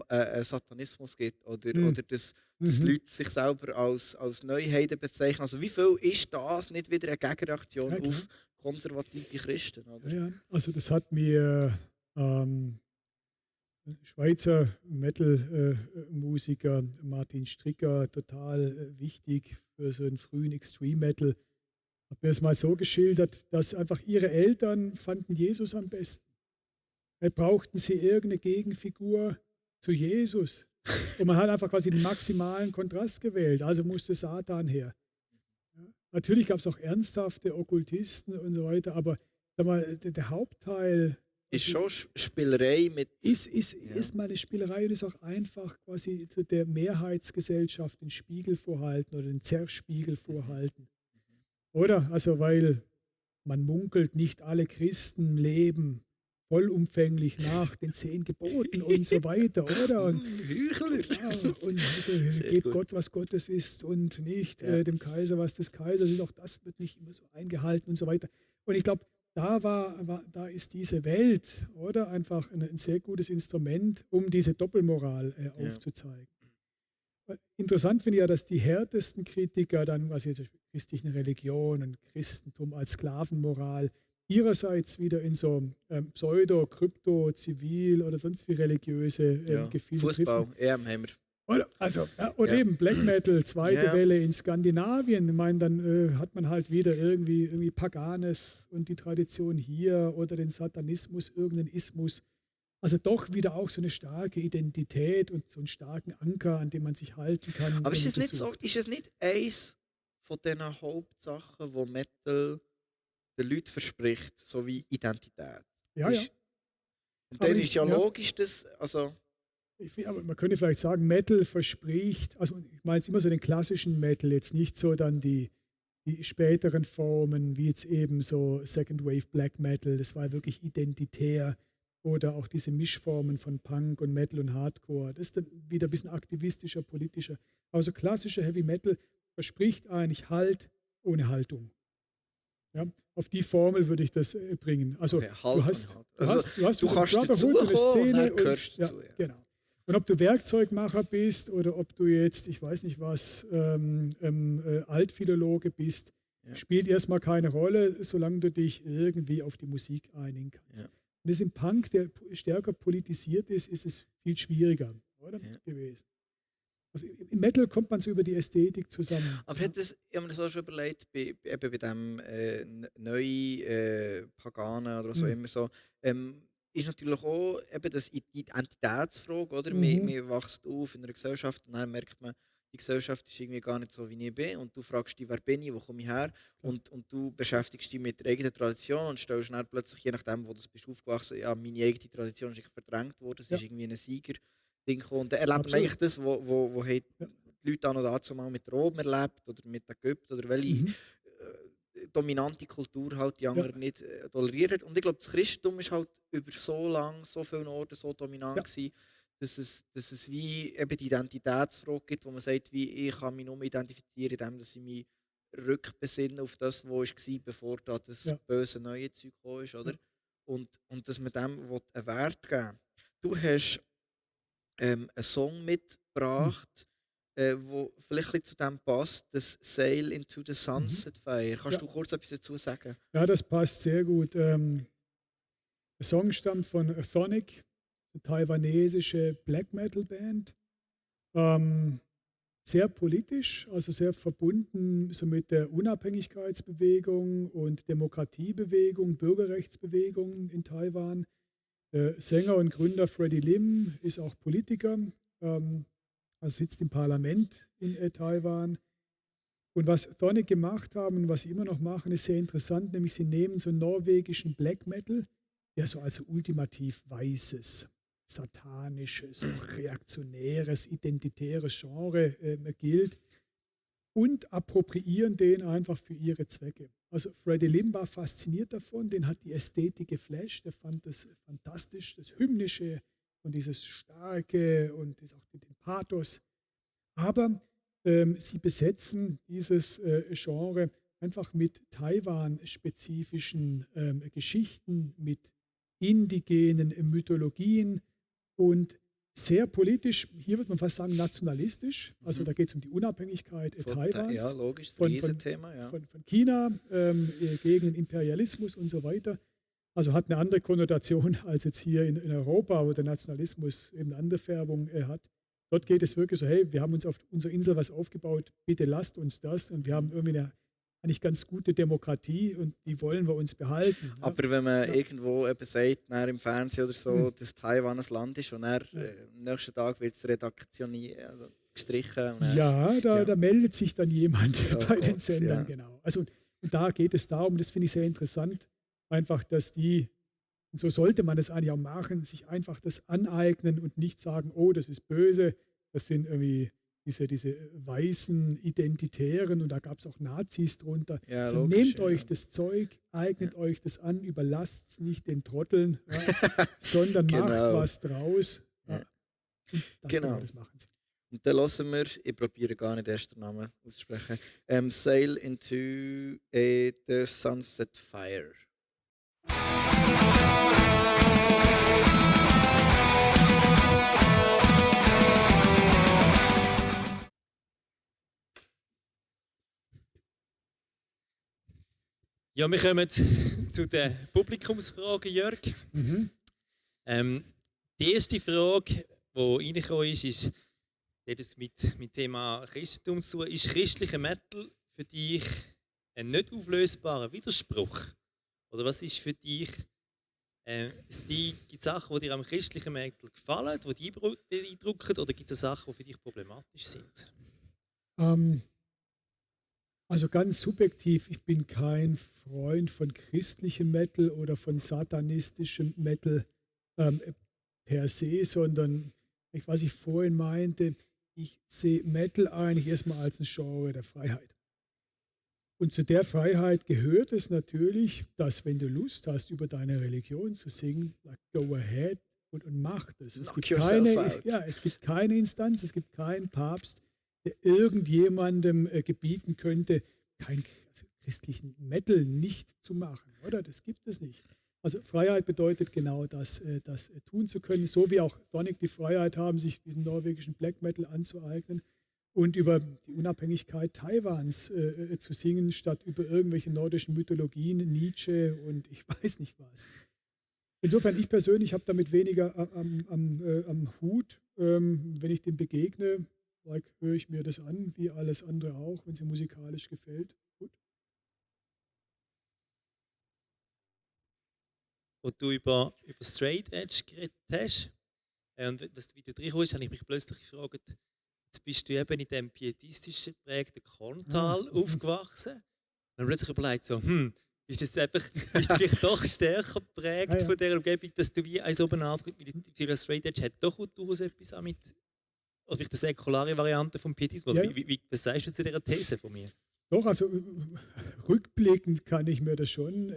Satanismus gibt oder dass Leute sich selber als Neuheiten bezeichnen. Also wie viel ist das nicht wieder eine Gegenreaktion auf konservative Christen? Oder? Ja, also das hat mir Schweizer Metal-Musiker Martin Stricker total wichtig für so einen frühen Extreme Metal. Hat mir das mal so geschildert, dass einfach ihre Eltern fanden Jesus am besten. Brauchten sie irgendeine Gegenfigur zu Jesus. Und man hat einfach quasi den maximalen Kontrast gewählt. Also musste Satan her. Ja. Natürlich gab es auch ernsthafte Okkultisten und so weiter, aber sag mal, der Hauptteil ist schon Spielerei mit. Ist mal eine Spielerei und ist auch einfach quasi der Mehrheitsgesellschaft den Spiegel vorhalten oder den Zerspiegel vorhalten. Oder? Also, weil man munkelt, nicht alle Christen leben vollumfänglich nach den 10 Geboten und so weiter, oder? Und also gebt Gott, was Gottes ist, und nicht dem Kaiser, was des Kaisers ist. Auch das wird nicht immer so eingehalten und so weiter. Und ich glaube, da ist diese Welt, oder, einfach ein sehr gutes Instrument, um diese Doppelmoral aufzuzeigen. Interessant finde ich ja, dass die härtesten Kritiker dann, was jetzt christliche Religion und Christentum als Sklavenmoral, ihrerseits wieder in so Pseudo-, Krypto-, Zivil- oder sonst wie religiöse Gefilde Fußball, haben wir. Oder eben Black Metal, zweite Welle in Skandinavien. Ich meine, dann hat man halt wieder irgendwie Paganes und die Tradition hier oder den Satanismus, irgendeinen Ismus. Also doch wieder auch so eine starke Identität und so einen starken Anker, an dem man sich halten kann. Aber ist es nicht eins von diesen Hauptsachen, wo Metal den Leuten verspricht, so wie Identität? Ja. Und dann ist ja logisch, dass, also Aber man könnte vielleicht sagen, Metal verspricht, also ich meine jetzt immer so den klassischen Metal, jetzt nicht so dann die späteren Formen, wie jetzt eben so Second Wave Black Metal, das war wirklich identitär, oder auch diese Mischformen von Punk und Metal und Hardcore, das ist dann wieder ein bisschen aktivistischer, politischer. Aber so klassischer Heavy Metal verspricht eigentlich Halt ohne Haltung. Ja, auf die Formel würde ich das bringen. Also Okay, Halt du hast, und du Halt. hast, du hast Du diese kannst Brotherhood, dazukommen eine und Szene dann gehörst du ja, dazu. Ja. genau. Und ob du Werkzeugmacher bist oder ob du jetzt, ich weiß nicht was, Altphilologe bist, Ja. spielt erstmal keine Rolle, solange du dich irgendwie auf die Musik einigen kannst. Ja. Wenn es im Punk, der stärker politisiert ist, ist es viel schwieriger, oder? Ja. Gewesen. Also im Metal kommt man so über die Ästhetik zusammen. Aber ich habe mir das auch schon überlegt, eben bei dem neuen Paganen oder was auch immer so, ist natürlich auch eben das Identitätsfrage, oder? Man wächst auf in einer Gesellschaft und dann merkt man, die Gesellschaft ist irgendwie gar nicht so, wie ich bin. Und du fragst dich, wer bin ich, wo komme ich her? Und du beschäftigst dich mit der eigenen Tradition und stellst dann plötzlich, je nachdem, wo du bist aufgewachsen, ja, meine eigene Tradition ist irgendwie verdrängt worden, es ist irgendwie ein Sieger-Ding gekommen. Und dann erlebt man eigentlich das, wo die Leute an und dazu mal mit Rom erlebt oder mit Ägypten oder welche dominante Kultur halt die anderen nicht toleriert. Und ich glaube, das Christentum ist halt über so lange, so vielen Orten so dominant gewesen, dass es wie eben die Identitätsfrage gibt, wo man sagt, wie ich kann mich nur identifizieren, indem dass ich mich rückbesinne auf das, was war, bevor da das böse neue Zeug gekommen ist, oder? Und dass man dem einen Wert geben will. Du hast einen Song mitgebracht, wo vielleicht ein bisschen zu dem passt, das Sail into the Sunset Fire. Kannst du kurz etwas dazu sagen? Ja, das passt sehr gut. Der Song stammt von Athonic, eine taiwanesische Black Metal Band. Sehr politisch, also sehr verbunden so mit der Unabhängigkeitsbewegung und Demokratiebewegung, Bürgerrechtsbewegung in Taiwan. Der Sänger und Gründer Freddie Lim ist auch Politiker, also sitzt im Parlament in Taiwan. Und was Athonic gemacht haben und was sie immer noch machen, ist sehr interessant, nämlich sie nehmen so norwegischen Black Metal, der so als ultimativ weißes, satanisches, reaktionäres, identitäres Genre gilt und appropriieren den einfach für ihre Zwecke. Also Freddie Lim war fasziniert davon, den hat die Ästhetik geflasht, der fand das fantastisch, das Hymnische und dieses Starke und auch den Pathos. Aber sie besetzen dieses Genre einfach mit Taiwan-spezifischen Geschichten, mit indigenen Mythologien und sehr politisch, hier würde man fast sagen nationalistisch, also da geht es um die Unabhängigkeit Taiwans, ja, logisch, von China gegen den Imperialismus und so weiter. Also hat eine andere Konnotation als jetzt hier in Europa, wo der Nationalismus eben eine andere Färbung hat. Dort geht es wirklich so, hey, wir haben uns auf unserer Insel was aufgebaut, bitte lasst uns das und wir haben irgendwie eine eigentlich ganz gute Demokratie und die wollen wir uns behalten. Ja. Aber wenn man irgendwo eben sagt, im Fernsehen oder so, dass Taiwan ein Land ist und am nächsten Tag wird es gestrichen. Und da meldet sich dann jemand bei den Sendern, genau. Also und da geht es darum, das finde ich sehr interessant, einfach, dass die, und so sollte man das eigentlich auch machen, sich einfach das aneignen und nicht sagen, oh, das ist böse, das sind irgendwie diese weißen Identitären und da gab es auch Nazis drunter. Ja, also logisch, nehmt euch das Zeug, eignet euch das an, überlasst es nicht den Trotteln, sondern macht was draus. Ja. Das machen sie. Und dann hören wir, ich probiere gar nicht erst den Namen auszusprechen, Sail into the Sunset Fire. Ja, wir kommen zu den Publikumsfragen, Jörg. Die erste Frage, die reingekommen ist hat mit dem Thema Christentum zu tun. Ist christlicher Metal für dich ein nicht auflösbarer Widerspruch? Oder was ist für dich, gibt es Sachen, die dir am christlichen Metal gefallen, die dich beeindrucken, oder gibt es Sachen, die für dich problematisch sind? Also ganz subjektiv, ich bin kein Freund von christlichem Metal oder von satanistischem Metal per se, sondern was ich vorhin meinte, ich sehe Metal eigentlich erstmal als ein Genre der Freiheit. Und zu der Freiheit gehört es natürlich, dass wenn du Lust hast, über deine Religion zu singen, go ahead und mach das. Es gibt keine Instanz, es gibt keinen Papst, der irgendjemandem gebieten könnte, also christlichen Metal nicht zu machen, oder? Das gibt es nicht. Also Freiheit bedeutet genau das, das tun zu können, so wie auch Sonic die Freiheit haben, sich diesen norwegischen Black Metal anzueignen und über die Unabhängigkeit Taiwans zu singen, statt über irgendwelche nordischen Mythologien, Nietzsche und ich weiß nicht was. Insofern, ich persönlich habe damit weniger am Hut. Wenn ich dem begegne, höre ich mir das an, wie alles andere auch, wenn es mir musikalisch gefällt. Gut. Wo du über Straight Edge geredet hast, und das Video reinkommst, habe ich mich plötzlich gefragt, jetzt bist du eben in diesem pietistischen geprägten Korntal aufgewachsen. Und plötzlich überlegt so, bist du vielleicht doch stärker geprägt von dieser Umgebung, dass du wie eins oben antritt mit Straight Edge hat doch durchaus etwas auch mit, oder vielleicht eine säkulare Variante vom Pietismus. Ja. Was sagst du zu dieser These von mir? Doch, also rückblickend kann ich mir das schon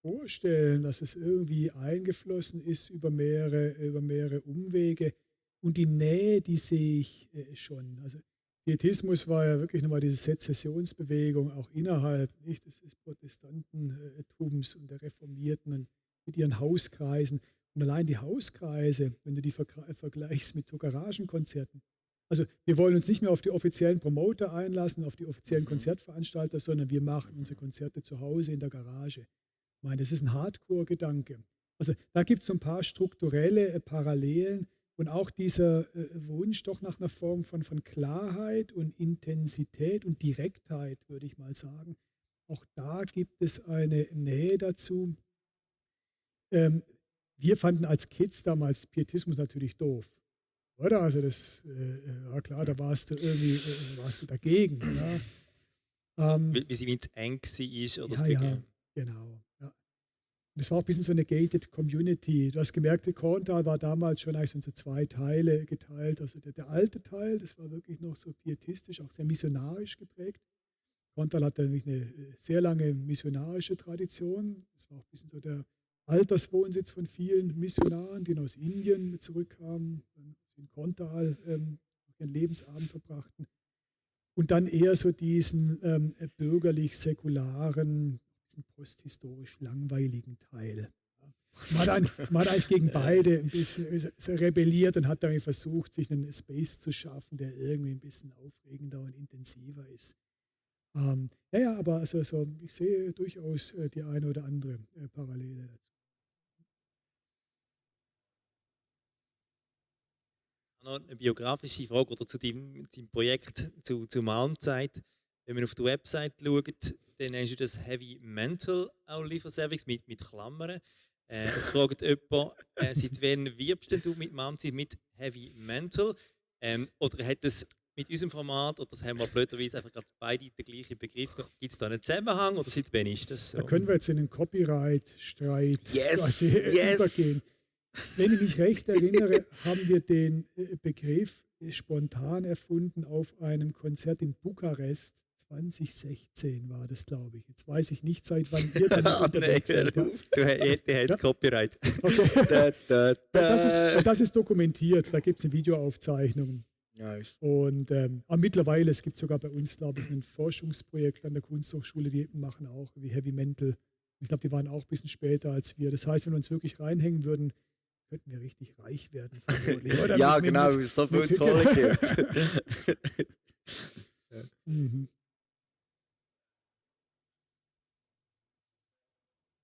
vorstellen, dass es irgendwie eingeflossen ist über mehrere Umwege. Und die Nähe, die sehe ich schon. Also Pietismus war ja wirklich nochmal diese Sezessionsbewegung auch innerhalb des Protestantentums und der Reformierten und mit ihren Hauskreisen. Und allein die Hauskreise, wenn du die vergleichst mit so Garagenkonzerten. Also wir wollen uns nicht mehr auf die offiziellen Promoter einlassen, auf die offiziellen Konzertveranstalter, sondern wir machen unsere Konzerte zu Hause in der Garage. Ich meine, das ist ein Hardcore-Gedanke. Also da gibt es so ein paar strukturelle Parallelen. Und auch dieser Wunsch doch nach einer Form von Klarheit und Intensität und Direktheit, würde ich mal sagen. Auch da gibt es eine Nähe dazu. Wir fanden als Kids damals Pietismus natürlich doof. Oder? Also das war klar, da warst du dagegen. Ja? Wie sie wie zu eng war oder so. Ja, genau. Ja. Das war auch ein bisschen so eine gated Community. Du hast gemerkt, der Korntal war damals schon eigentlich so 2 Teile geteilt. Also der alte Teil, das war wirklich noch so pietistisch, auch sehr missionarisch geprägt. Korntal hatte nämlich eine sehr lange missionarische Tradition. Das war auch ein bisschen so der Alterswohnsitz von vielen Missionaren, die aus Indien zurückkamen, in Korntal ihren Lebensabend verbrachten. Und dann eher so diesen bürgerlich-säkularen, posthistorisch langweiligen Teil. Man hat eigentlich gegen beide ein bisschen rebelliert und hat dann versucht, sich einen Space zu schaffen, der irgendwie ein bisschen aufregender und intensiver ist. Aber also, ich sehe durchaus die eine oder andere Parallele dazu. Noch eine biografische Frage oder zu deinem Projekt zu Malmzeit. Wenn man auf die Website schaut, dann hast du das Heavy Mental auch Lieferservice mit Klammern. Es fragt jemand, seit wann wirbst du mit Malmzeit mit Heavy Mental? Oder hat es mit unserem Format, oder das haben wir blöderweise einfach gerade beide den gleichen Begriff, gibt es da einen Zusammenhang oder seit wann ist das so? Da können wir jetzt in einen Copyright-Streit übergehen. Wenn ich mich recht erinnere, haben wir den Begriff spontan erfunden auf einem Konzert in Bukarest. 2016 war das, glaube ich. Jetzt weiß ich nicht, seit wann ihr damit unterwegs seid. Der hat Copyright. Okay. Das ist dokumentiert. Da gibt es eine Videoaufzeichnung. Nice. Und aber mittlerweile, es gibt sogar bei uns, glaube ich, ein Forschungsprojekt an der Kunsthochschule, die machen auch wie Heavy Mental. Ich glaube, die waren auch ein bisschen später als wir. Das heißt, wenn wir uns wirklich reinhängen würden, könnten wir richtig reich werden. Oder ja, genau, so viel Zoll gibt.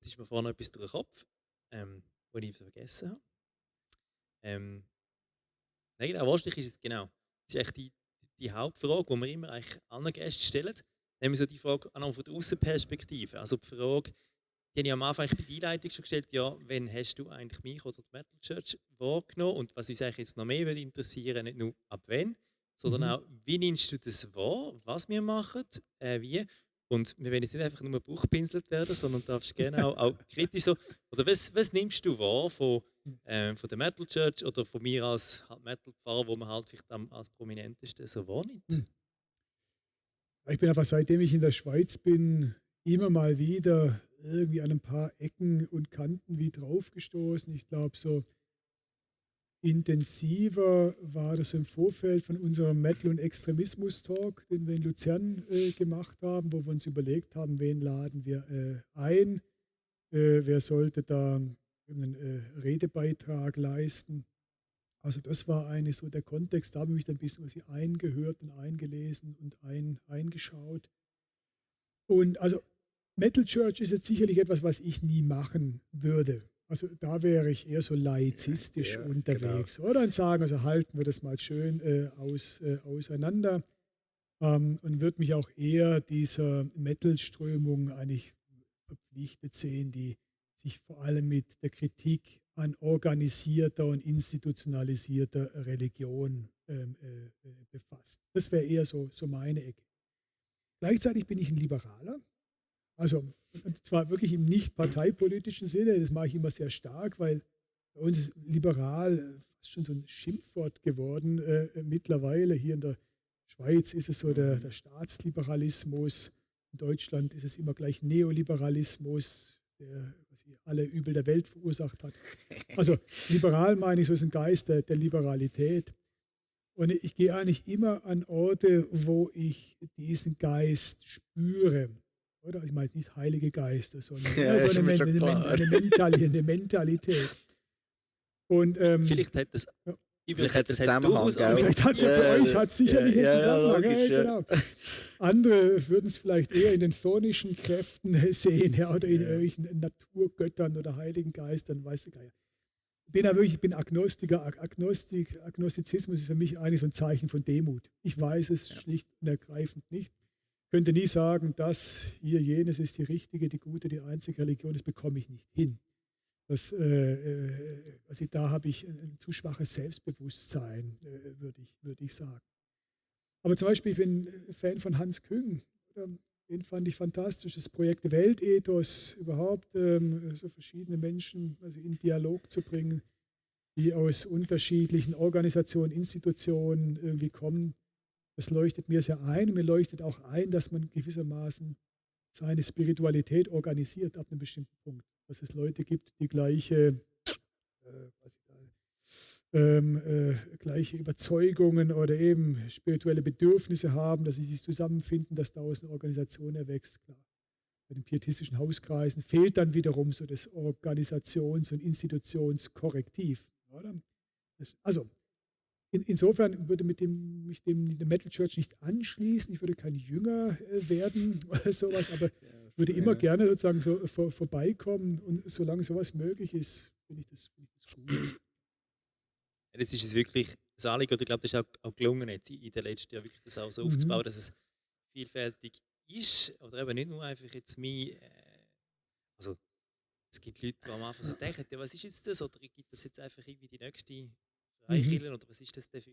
Es ist mir vorhin noch etwas durch den Kopf, was ich vergessen habe. Nein, genau, wahrscheinlich ist es genau. Das ist echt die Hauptfrage, die wir immer eigentlich allen Gästen stellen. Nämlich so die Frage von der Außenperspektive. Also die Frage, die habe ich am Anfang bei der Einleitung schon gestellt, ja, wann hast du eigentlich mich oder die Metal Church wahrgenommen? Und was uns eigentlich jetzt noch mehr würde interessieren, nicht nur ab wann, sondern auch, wie nimmst du das wahr, was wir machen, wie? Und wir wollen jetzt nicht einfach nur bauchpinselt werden, sondern darfst gerne auch kritisch so. Oder was nimmst du wahr von der Metal Church oder von mir als halt Metal-Pfarrer, wo man halt vielleicht als prominenteste so wahrnimmt? Ich bin einfach, seitdem ich in der Schweiz bin, immer mal wieder irgendwie an ein paar Ecken und Kanten wie draufgestoßen. Ich glaube, so intensiver war das im Vorfeld von unserem Metal- und Extremismus-Talk, den wir in Luzern gemacht haben, wo wir uns überlegt haben, wen laden wir ein, wer sollte da einen Redebeitrag leisten. Also das war eigentlich so der Kontext, da habe ich mich dann ein bisschen was hier eingehört und eingelesen und eingeschaut. Und also Metal Church ist jetzt sicherlich etwas, was ich nie machen würde. Also da wäre ich eher so laizistisch unterwegs. Genau. Oder dann sagen, also halten wir das mal schön auseinander und würde mich auch eher dieser Metal-Strömung eigentlich verpflichtet sehen, die sich vor allem mit der Kritik an organisierter und institutionalisierter Religion befasst. Das wäre eher so meine Ecke. Gleichzeitig bin ich ein Liberaler. Also, und zwar wirklich im nicht parteipolitischen Sinne, das mache ich immer sehr stark, weil bei uns ist liberal fast schon so ein Schimpfwort geworden mittlerweile. Hier in der Schweiz ist es so der Staatsliberalismus, in Deutschland ist es immer gleich Neoliberalismus, der alle Übel der Welt verursacht hat. Also liberal meine ich, so ist ein Geist der Liberalität. Und ich gehe eigentlich immer an Orte, wo ich diesen Geist spüre. Oder? Ich meine nicht heilige Geister, sondern so eine Mentalität. Und, vielleicht hat das vielleicht hat es Zusammenhang. Vielleicht hat es für euch sicherlich einen Zusammenhang. Genau. Andere würden es vielleicht eher in den chronischen Kräften sehen, oder in irgendwelchen Naturgöttern oder heiligen Geistern, weiß ich gar nicht. Ich bin Agnostiker. Agnostizismus ist für mich eigentlich so ein Zeichen von Demut. Ich weiß es schlicht und ergreifend nicht. Ich könnte nie sagen, das hier, jenes ist die richtige, die gute, die einzige Religion, das bekomme ich nicht hin. Da habe ich ein zu schwaches Selbstbewusstsein, würde ich sagen. Aber zum Beispiel, ich bin Fan von Hans Küng. Den fand ich fantastisch. Das Projekt Weltethos, überhaupt so verschiedene Menschen also in Dialog zu bringen, die aus unterschiedlichen Organisationen, Institutionen irgendwie kommen. Das leuchtet mir sehr ein. Mir leuchtet auch ein, dass man gewissermaßen seine Spiritualität organisiert ab einem bestimmten Punkt. Dass es Leute gibt, die gleiche Überzeugungen oder eben spirituelle Bedürfnisse haben, dass sie sich zusammenfinden, dass daraus eine Organisation erwächst. Klar. Bei den pietistischen Hauskreisen fehlt dann wiederum so das Organisations- und Institutionskorrektiv. Oder? Also insofern würde mich dem Metal Church nicht anschließen, ich würde kein Jünger werden oder sowas, aber würde immer gerne sozusagen so vorbeikommen und solange sowas möglich ist, finde ich das gut. Das ist es wirklich das Anliegen, oder ich glaube, das ist auch gelungen, jetzt in den letzten Jahren wirklich das auch so aufzubauen, dass es vielfältig ist, oder eben nicht nur einfach jetzt also es gibt Leute, die am Anfang so denken, ja, was ist jetzt das, oder gibt das jetzt einfach irgendwie die nächste Freikirche, oder was ist das denn für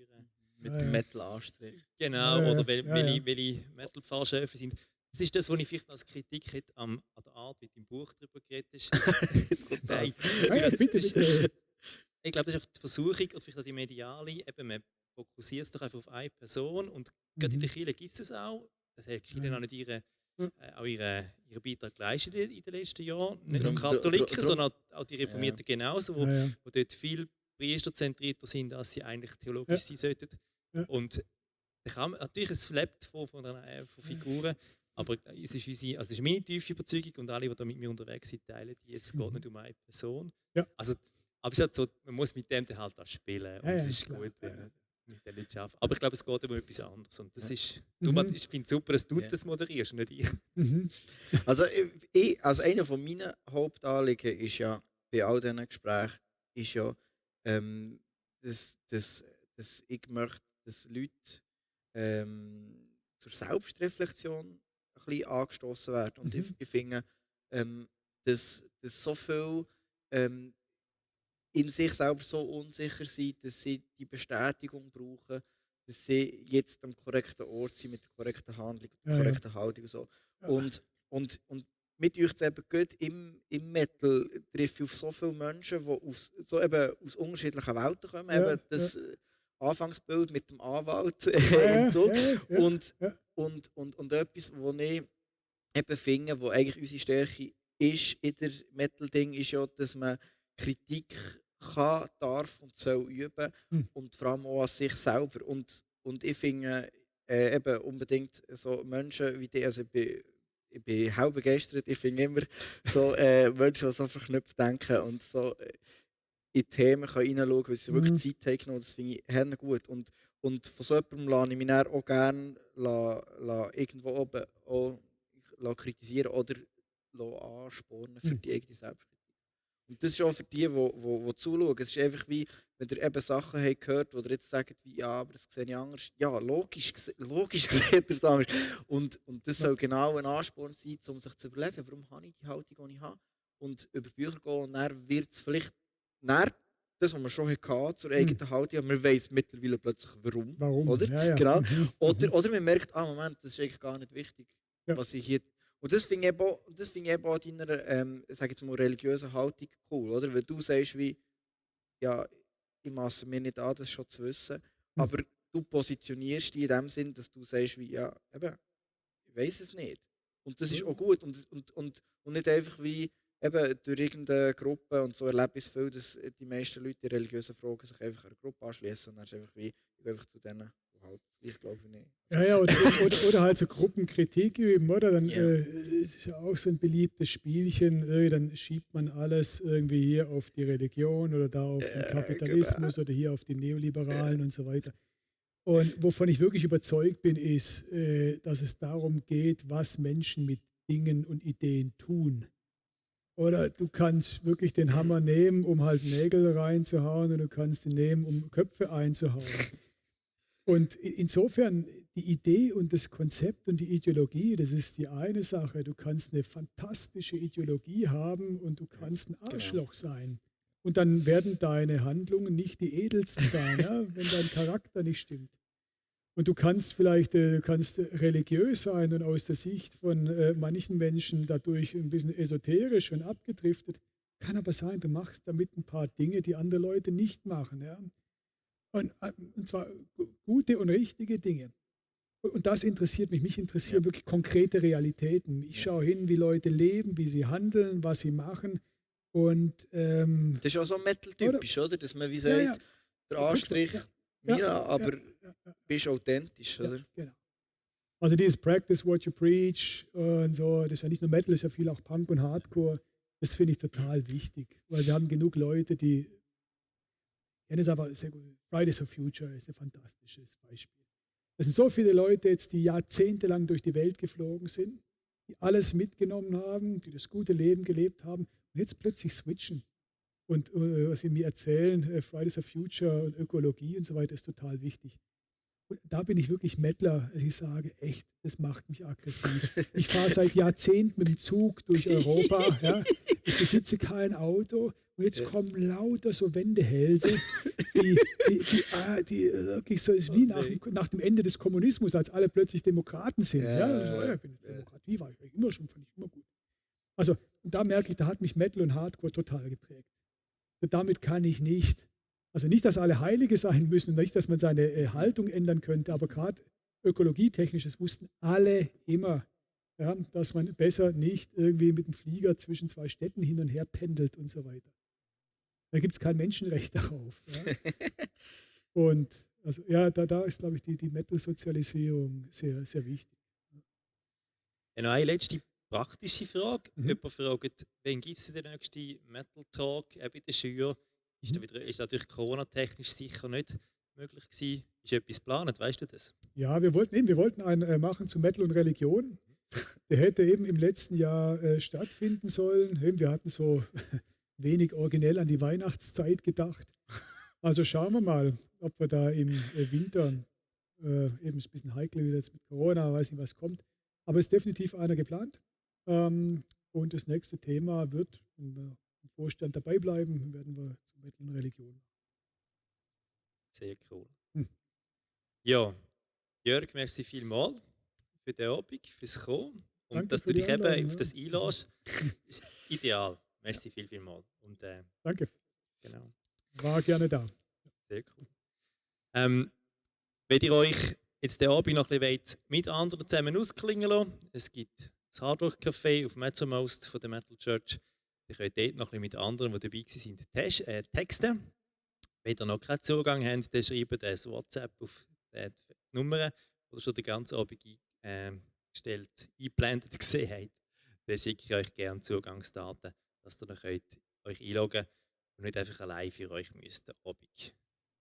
mit dem Metal-Anstrich. Genau, oder welche Metal-Pfarrschöfe sind. Das ist das, was ich vielleicht als Kritik hätte an der Art, wie du im Buch darüber geredet hast. Nein, bitte. Ich glaube, das ist auch die Versuchung, oder vielleicht auch die mediale, eben, man fokussiert es doch einfach auf eine Person und gerade in der Kirche gibt es das auch. Das hat die Kirche auch nicht ihren Beitrag geleistet in den letzten Jahren. Nicht nur Katholiken, sondern auch die Reformierten genauso, wo dort viel priesterzentrierter sind, als sie eigentlich theologisch sein sollten. Ja. Und da kann man, natürlich, es lebt von Figuren, aber es ist meine tiefe Überzeugung und alle, die da mit mir unterwegs sind, teilen die, es geht nicht um eine Person. Ja. Also, aber es ist halt so, man muss mit dem halt auch spielen und es ist gut, wenn man mit den Leuten arbeitet. Aber ich glaube, es geht um etwas anderes und das ist, ich finde es super, dass du das moderierst, nicht ich. Also einer von meinen Hauptanliegen ist ja, bei all diesen Gesprächen, ist ja, dass ich möchte, dass Leute zur Selbstreflexion ein bisschen angestoßen werden. Und ich finde, dass so viel in sich selber so unsicher sind, dass sie die Bestätigung brauchen, dass sie jetzt am korrekten Ort sind, mit der korrekten Handlung, der korrekten Haltung und so. Und mit euch jetzt eben gut im Metal treffe ich auf so viele Menschen, die aus unterschiedlichen Welten kommen. Ja, Eben das Anfangsbild mit dem Anwalt ja, im Zug. ja, ja, Und, ja. und etwas, wo ich eben finde, wo eigentlich unsere Stärke ist in der Metal-Ding, ist ja, dass man Kritik kann, darf und soll üben Hm. und vor allem auch an sich selber. Und ich finde eben unbedingt so Menschen wie die, also ich bin halb begeistert, ich finde immer so Menschen, die so verknüpft denken und so in Themen hineinschauen können, weil sie wirklich Zeit haben genommen, das finde ich sehr gut. Und von so jemandem lasse ich mich dann auch gerne irgendwo oben auch kritisieren oder anspornen für die eigene Selbstkritik. Und das ist auch für die, die zuschauen. Es ist einfach wie, wenn ihr eben Sachen habt gehört, wo ihr jetzt sagt, wie, ja, aber das sehe ich anders. Ja, logisch seht ihr es anders. Und das soll genau ein Ansporn sein, um sich zu überlegen, warum habe ich die Haltung, die ich habe. Und über Bücher gehen und dann wird es vielleicht das, was wir schon hatten, zur eigenen Haltung, aber man weiss mittlerweile plötzlich warum. Warum? Oder? Ja, ja. Genau. Oder man merkt, Moment, das ist eigentlich gar nicht wichtig, Ja. was ich hier. Und das finde ich eben auch an deiner sag jetzt mal, religiösen Haltung cool, oder? Weil du sagst, wie, ja, ich masse mir nicht an, das schon zu wissen, aber du positionierst dich in dem Sinn, dass du sagst, wie, ja, eben, ich weiß es nicht. Und das ist auch gut. Und nicht einfach wie eben durch irgendeine Gruppe und so erlebe ich es viel, dass die meisten Leute in religiösen Fragen sich einfach einer Gruppe anschließen und dann ist einfach wie, ich will einfach zu denen, die halt, ich glaube nicht. Ja, oder halt so Gruppenkritik üben, oder? Dann Ja. ist ja auch so ein beliebtes Spielchen, dann schiebt man alles irgendwie hier auf die Religion oder da auf den Kapitalismus oder hier auf die Neoliberalen und so weiter. Und wovon ich wirklich überzeugt bin, ist, dass es darum geht, was Menschen mit Dingen und Ideen tun. Oder du kannst wirklich den Hammer nehmen, um halt Nägel reinzuhauen, und du kannst ihn nehmen, um Köpfe einzuhauen. Und insofern, die Idee und das Konzept und die Ideologie, das ist die eine Sache. Du kannst eine fantastische Ideologie haben und du kannst ein Arschloch sein. Und dann werden deine Handlungen nicht die edelsten sein, ja, wenn dein Charakter nicht stimmt. Und du kannst vielleicht religiös sein und aus der Sicht von manchen Menschen dadurch ein bisschen esoterisch und abgedriftet. Kann aber sein, du machst damit ein paar Dinge, die andere Leute nicht machen. Ja? Und zwar gute und richtige Dinge. Und das interessiert mich. Mich interessieren wirklich konkrete Realitäten. Ich schaue hin, wie Leute leben, wie sie handeln, was sie machen. Und, das ist auch so Metal-typisch, oder? Dass man wie sagt, der Anstrich, aber bist authentisch, oder? Genau. Also dieses Practice what you preach und so, das ist ja nicht nur Metal, das ist ja viel auch Punk und Hardcore. Das finde ich total wichtig, weil wir haben genug Leute, die, ja, das ist aber sehr gut. Fridays for Future ist ein fantastisches Beispiel. Das sind so viele Leute jetzt, die jahrzehntelang durch die Welt geflogen sind, die alles mitgenommen haben, die das gute Leben gelebt haben und jetzt plötzlich switchen. Und was sie mir erzählen, Fridays for Future und Ökologie und so weiter, ist total wichtig. Und da bin ich wirklich Mettler. Also ich sage, echt, das macht mich aggressiv. Ich fahre seit Jahrzehnten mit dem Zug durch Europa. Ja. Ich besitze kein Auto. Und jetzt kommen lauter so Wendehälse, die wirklich so ist wie nach dem Ende des Kommunismus, als alle plötzlich Demokraten sind. Ja, Demokratie war ich immer schon, fand ich immer gut. Also da merke ich, da hat mich Metal und Hardcore total geprägt. Und damit kann ich nicht. Also nicht, dass alle Heilige sein müssen und nicht, dass man seine Haltung ändern könnte, aber gerade ökologietechnisch, das wussten alle immer, ja, dass man besser nicht irgendwie mit dem Flieger zwischen zwei Städten hin und her pendelt und so weiter. Da gibt es kein Menschenrecht darauf. Ja. Und also, ja, da ist, glaube ich, die Metal-Sozialisierung sehr, sehr wichtig. Noch eine letzte praktische Frage. Jemand fragt, wann gibt es den nächsten Metal Talk in der Schule? Ist natürlich Corona-technisch sicher nicht möglich gewesen. Ist etwas geplant, weißt du das? Ja, wir wollten einen machen zu Metal und Religion. Der hätte eben im letzten Jahr stattfinden sollen. Wir hatten so wenig originell an die Weihnachtszeit gedacht. Also schauen wir mal, ob wir da im Winter, eben ist ein bisschen heikel wieder jetzt mit Corona, weiß nicht, was kommt. Aber es ist definitiv einer geplant. Und das nächste Thema wird, wenn wir im Vorstand dabei bleiben, werden wir zu Metal und Religion machen. Sehr cool. Ja, Jörg, merci vielmals für den Abend, fürs Kommen. Und Danke dass für du dich die eben Einladung, auf das einlässt, ist ideal. Merci vielmals. Und Danke, genau, war gerne da. sehr cool. Wenn ihr euch jetzt den Abend noch ein bisschen mit anderen zusammen ausklingen lassen, es gibt das Hard Rock Café auf Metzomost von der Metal Church. Ihr könnt dort noch ein bisschen mit anderen, die dabei waren, texten. Wenn ihr noch keinen Zugang habt, dann schreibt das WhatsApp auf die Nummer, oder schon den ganzen Abend eingeblendet gesehen habt. Dann schicke ich euch gerne Zugangsdaten, dass ihr dann euch einloggen könnt und nicht einfach allein für euch müsst den Abend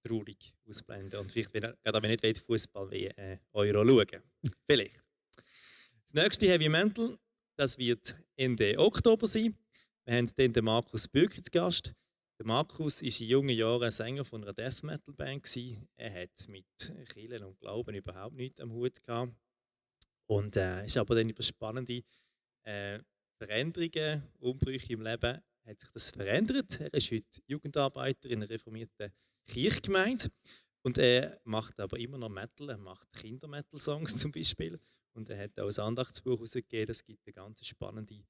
traurig ausblenden. Und vielleicht, gerade wenn ihr nicht Fußball wie Euro schauen. Vielleicht. Das nächste Heavy Mental, das wird Ende Oktober sein. Wir haben dann den Markus Bürger zu Gast. Der Markus war in jungen Jahren Sänger von einer Death Metal Band. Er hat mit Kirchen und Glauben überhaupt nichts am Hut gehabt. Und ist aber dann über spannende Veränderungen, Umbrüche im Leben, hat sich das verändert. Er ist heute Jugendarbeiter in einer reformierten Kirchgemeinde. Und er macht aber immer noch Metal. Er macht Kinder-Metal-Songs zum Beispiel. Und er hat auch ein Andachtsbuch herausgegeben. Das gibt eine ganz spannende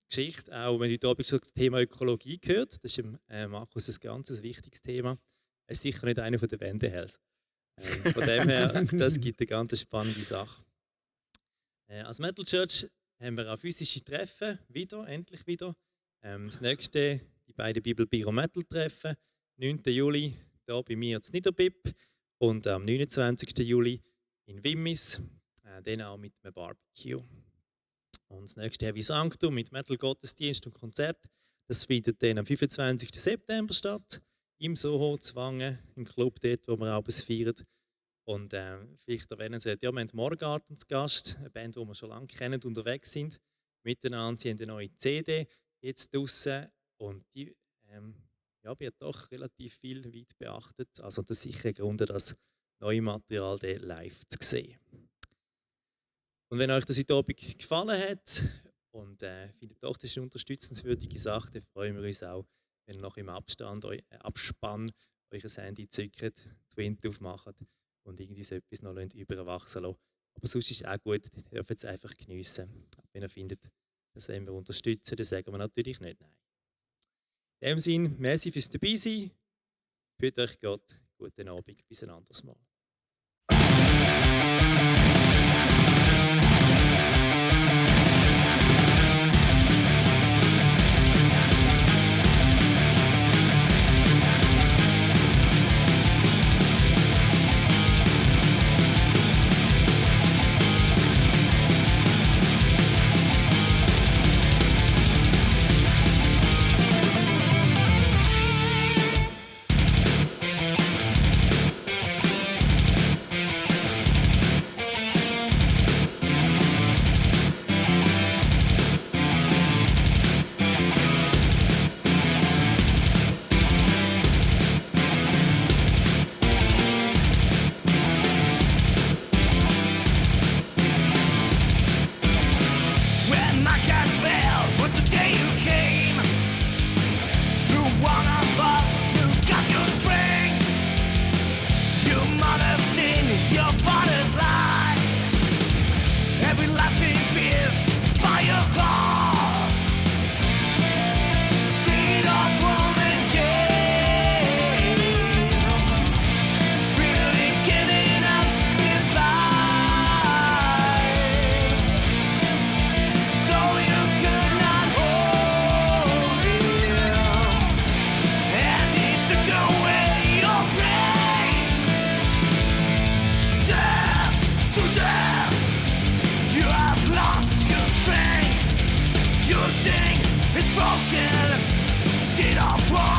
Geschichte. Auch wenn heute Abend schon das Thema Ökologie gehört, das ist Markus ein ganz wichtiges Thema. Er ist sicher nicht einer der Wendehälse. Von dem her, das gibt eine ganz spannende Sache. Als Metal Church haben wir auch physische Treffen endlich wieder. Das nächste, die beiden Bibel Biro Metal Treffen, 9. Juli hier bei mir in Niederbipp und am 29. Juli in Wimmis, dann auch mit einem Barbecue. Und das nächste Heavy Sanctum mit Metal Gottesdienst und Konzert, das findet dann am 25. September statt, im Soho Zwangen, im Club dort, wo wir abends feiern. Und vielleicht erwähnen Sie, ja, wir haben Morgarten zu Gast, eine Band, die wir schon lange kennen und unterwegs sind. Miteinander, sie haben eine neue CD jetzt draussen und die wird doch relativ viel weit beachtet. Also das ist sicher ein Grund, das neue Material live zu sehen. Und wenn euch das heute Abend gefallen hat und findet doch, das ist eine unterstützenswürdige Sache, dann freuen wir uns auch, wenn ihr noch im Abspann euer Handy zückt, die Wind aufmacht und irgendwie so etwas noch überwachsen lassen. Aber sonst ist es auch gut, ihr dürft es einfach geniessen. Wenn ihr findet, das wollen wir unterstützen, dann sagen wir natürlich nicht nein. In dem Sinne, merci fürs Dabeisein. Bitte euch Gott, guten Abend, bis ein anderes Mal. Broken, see the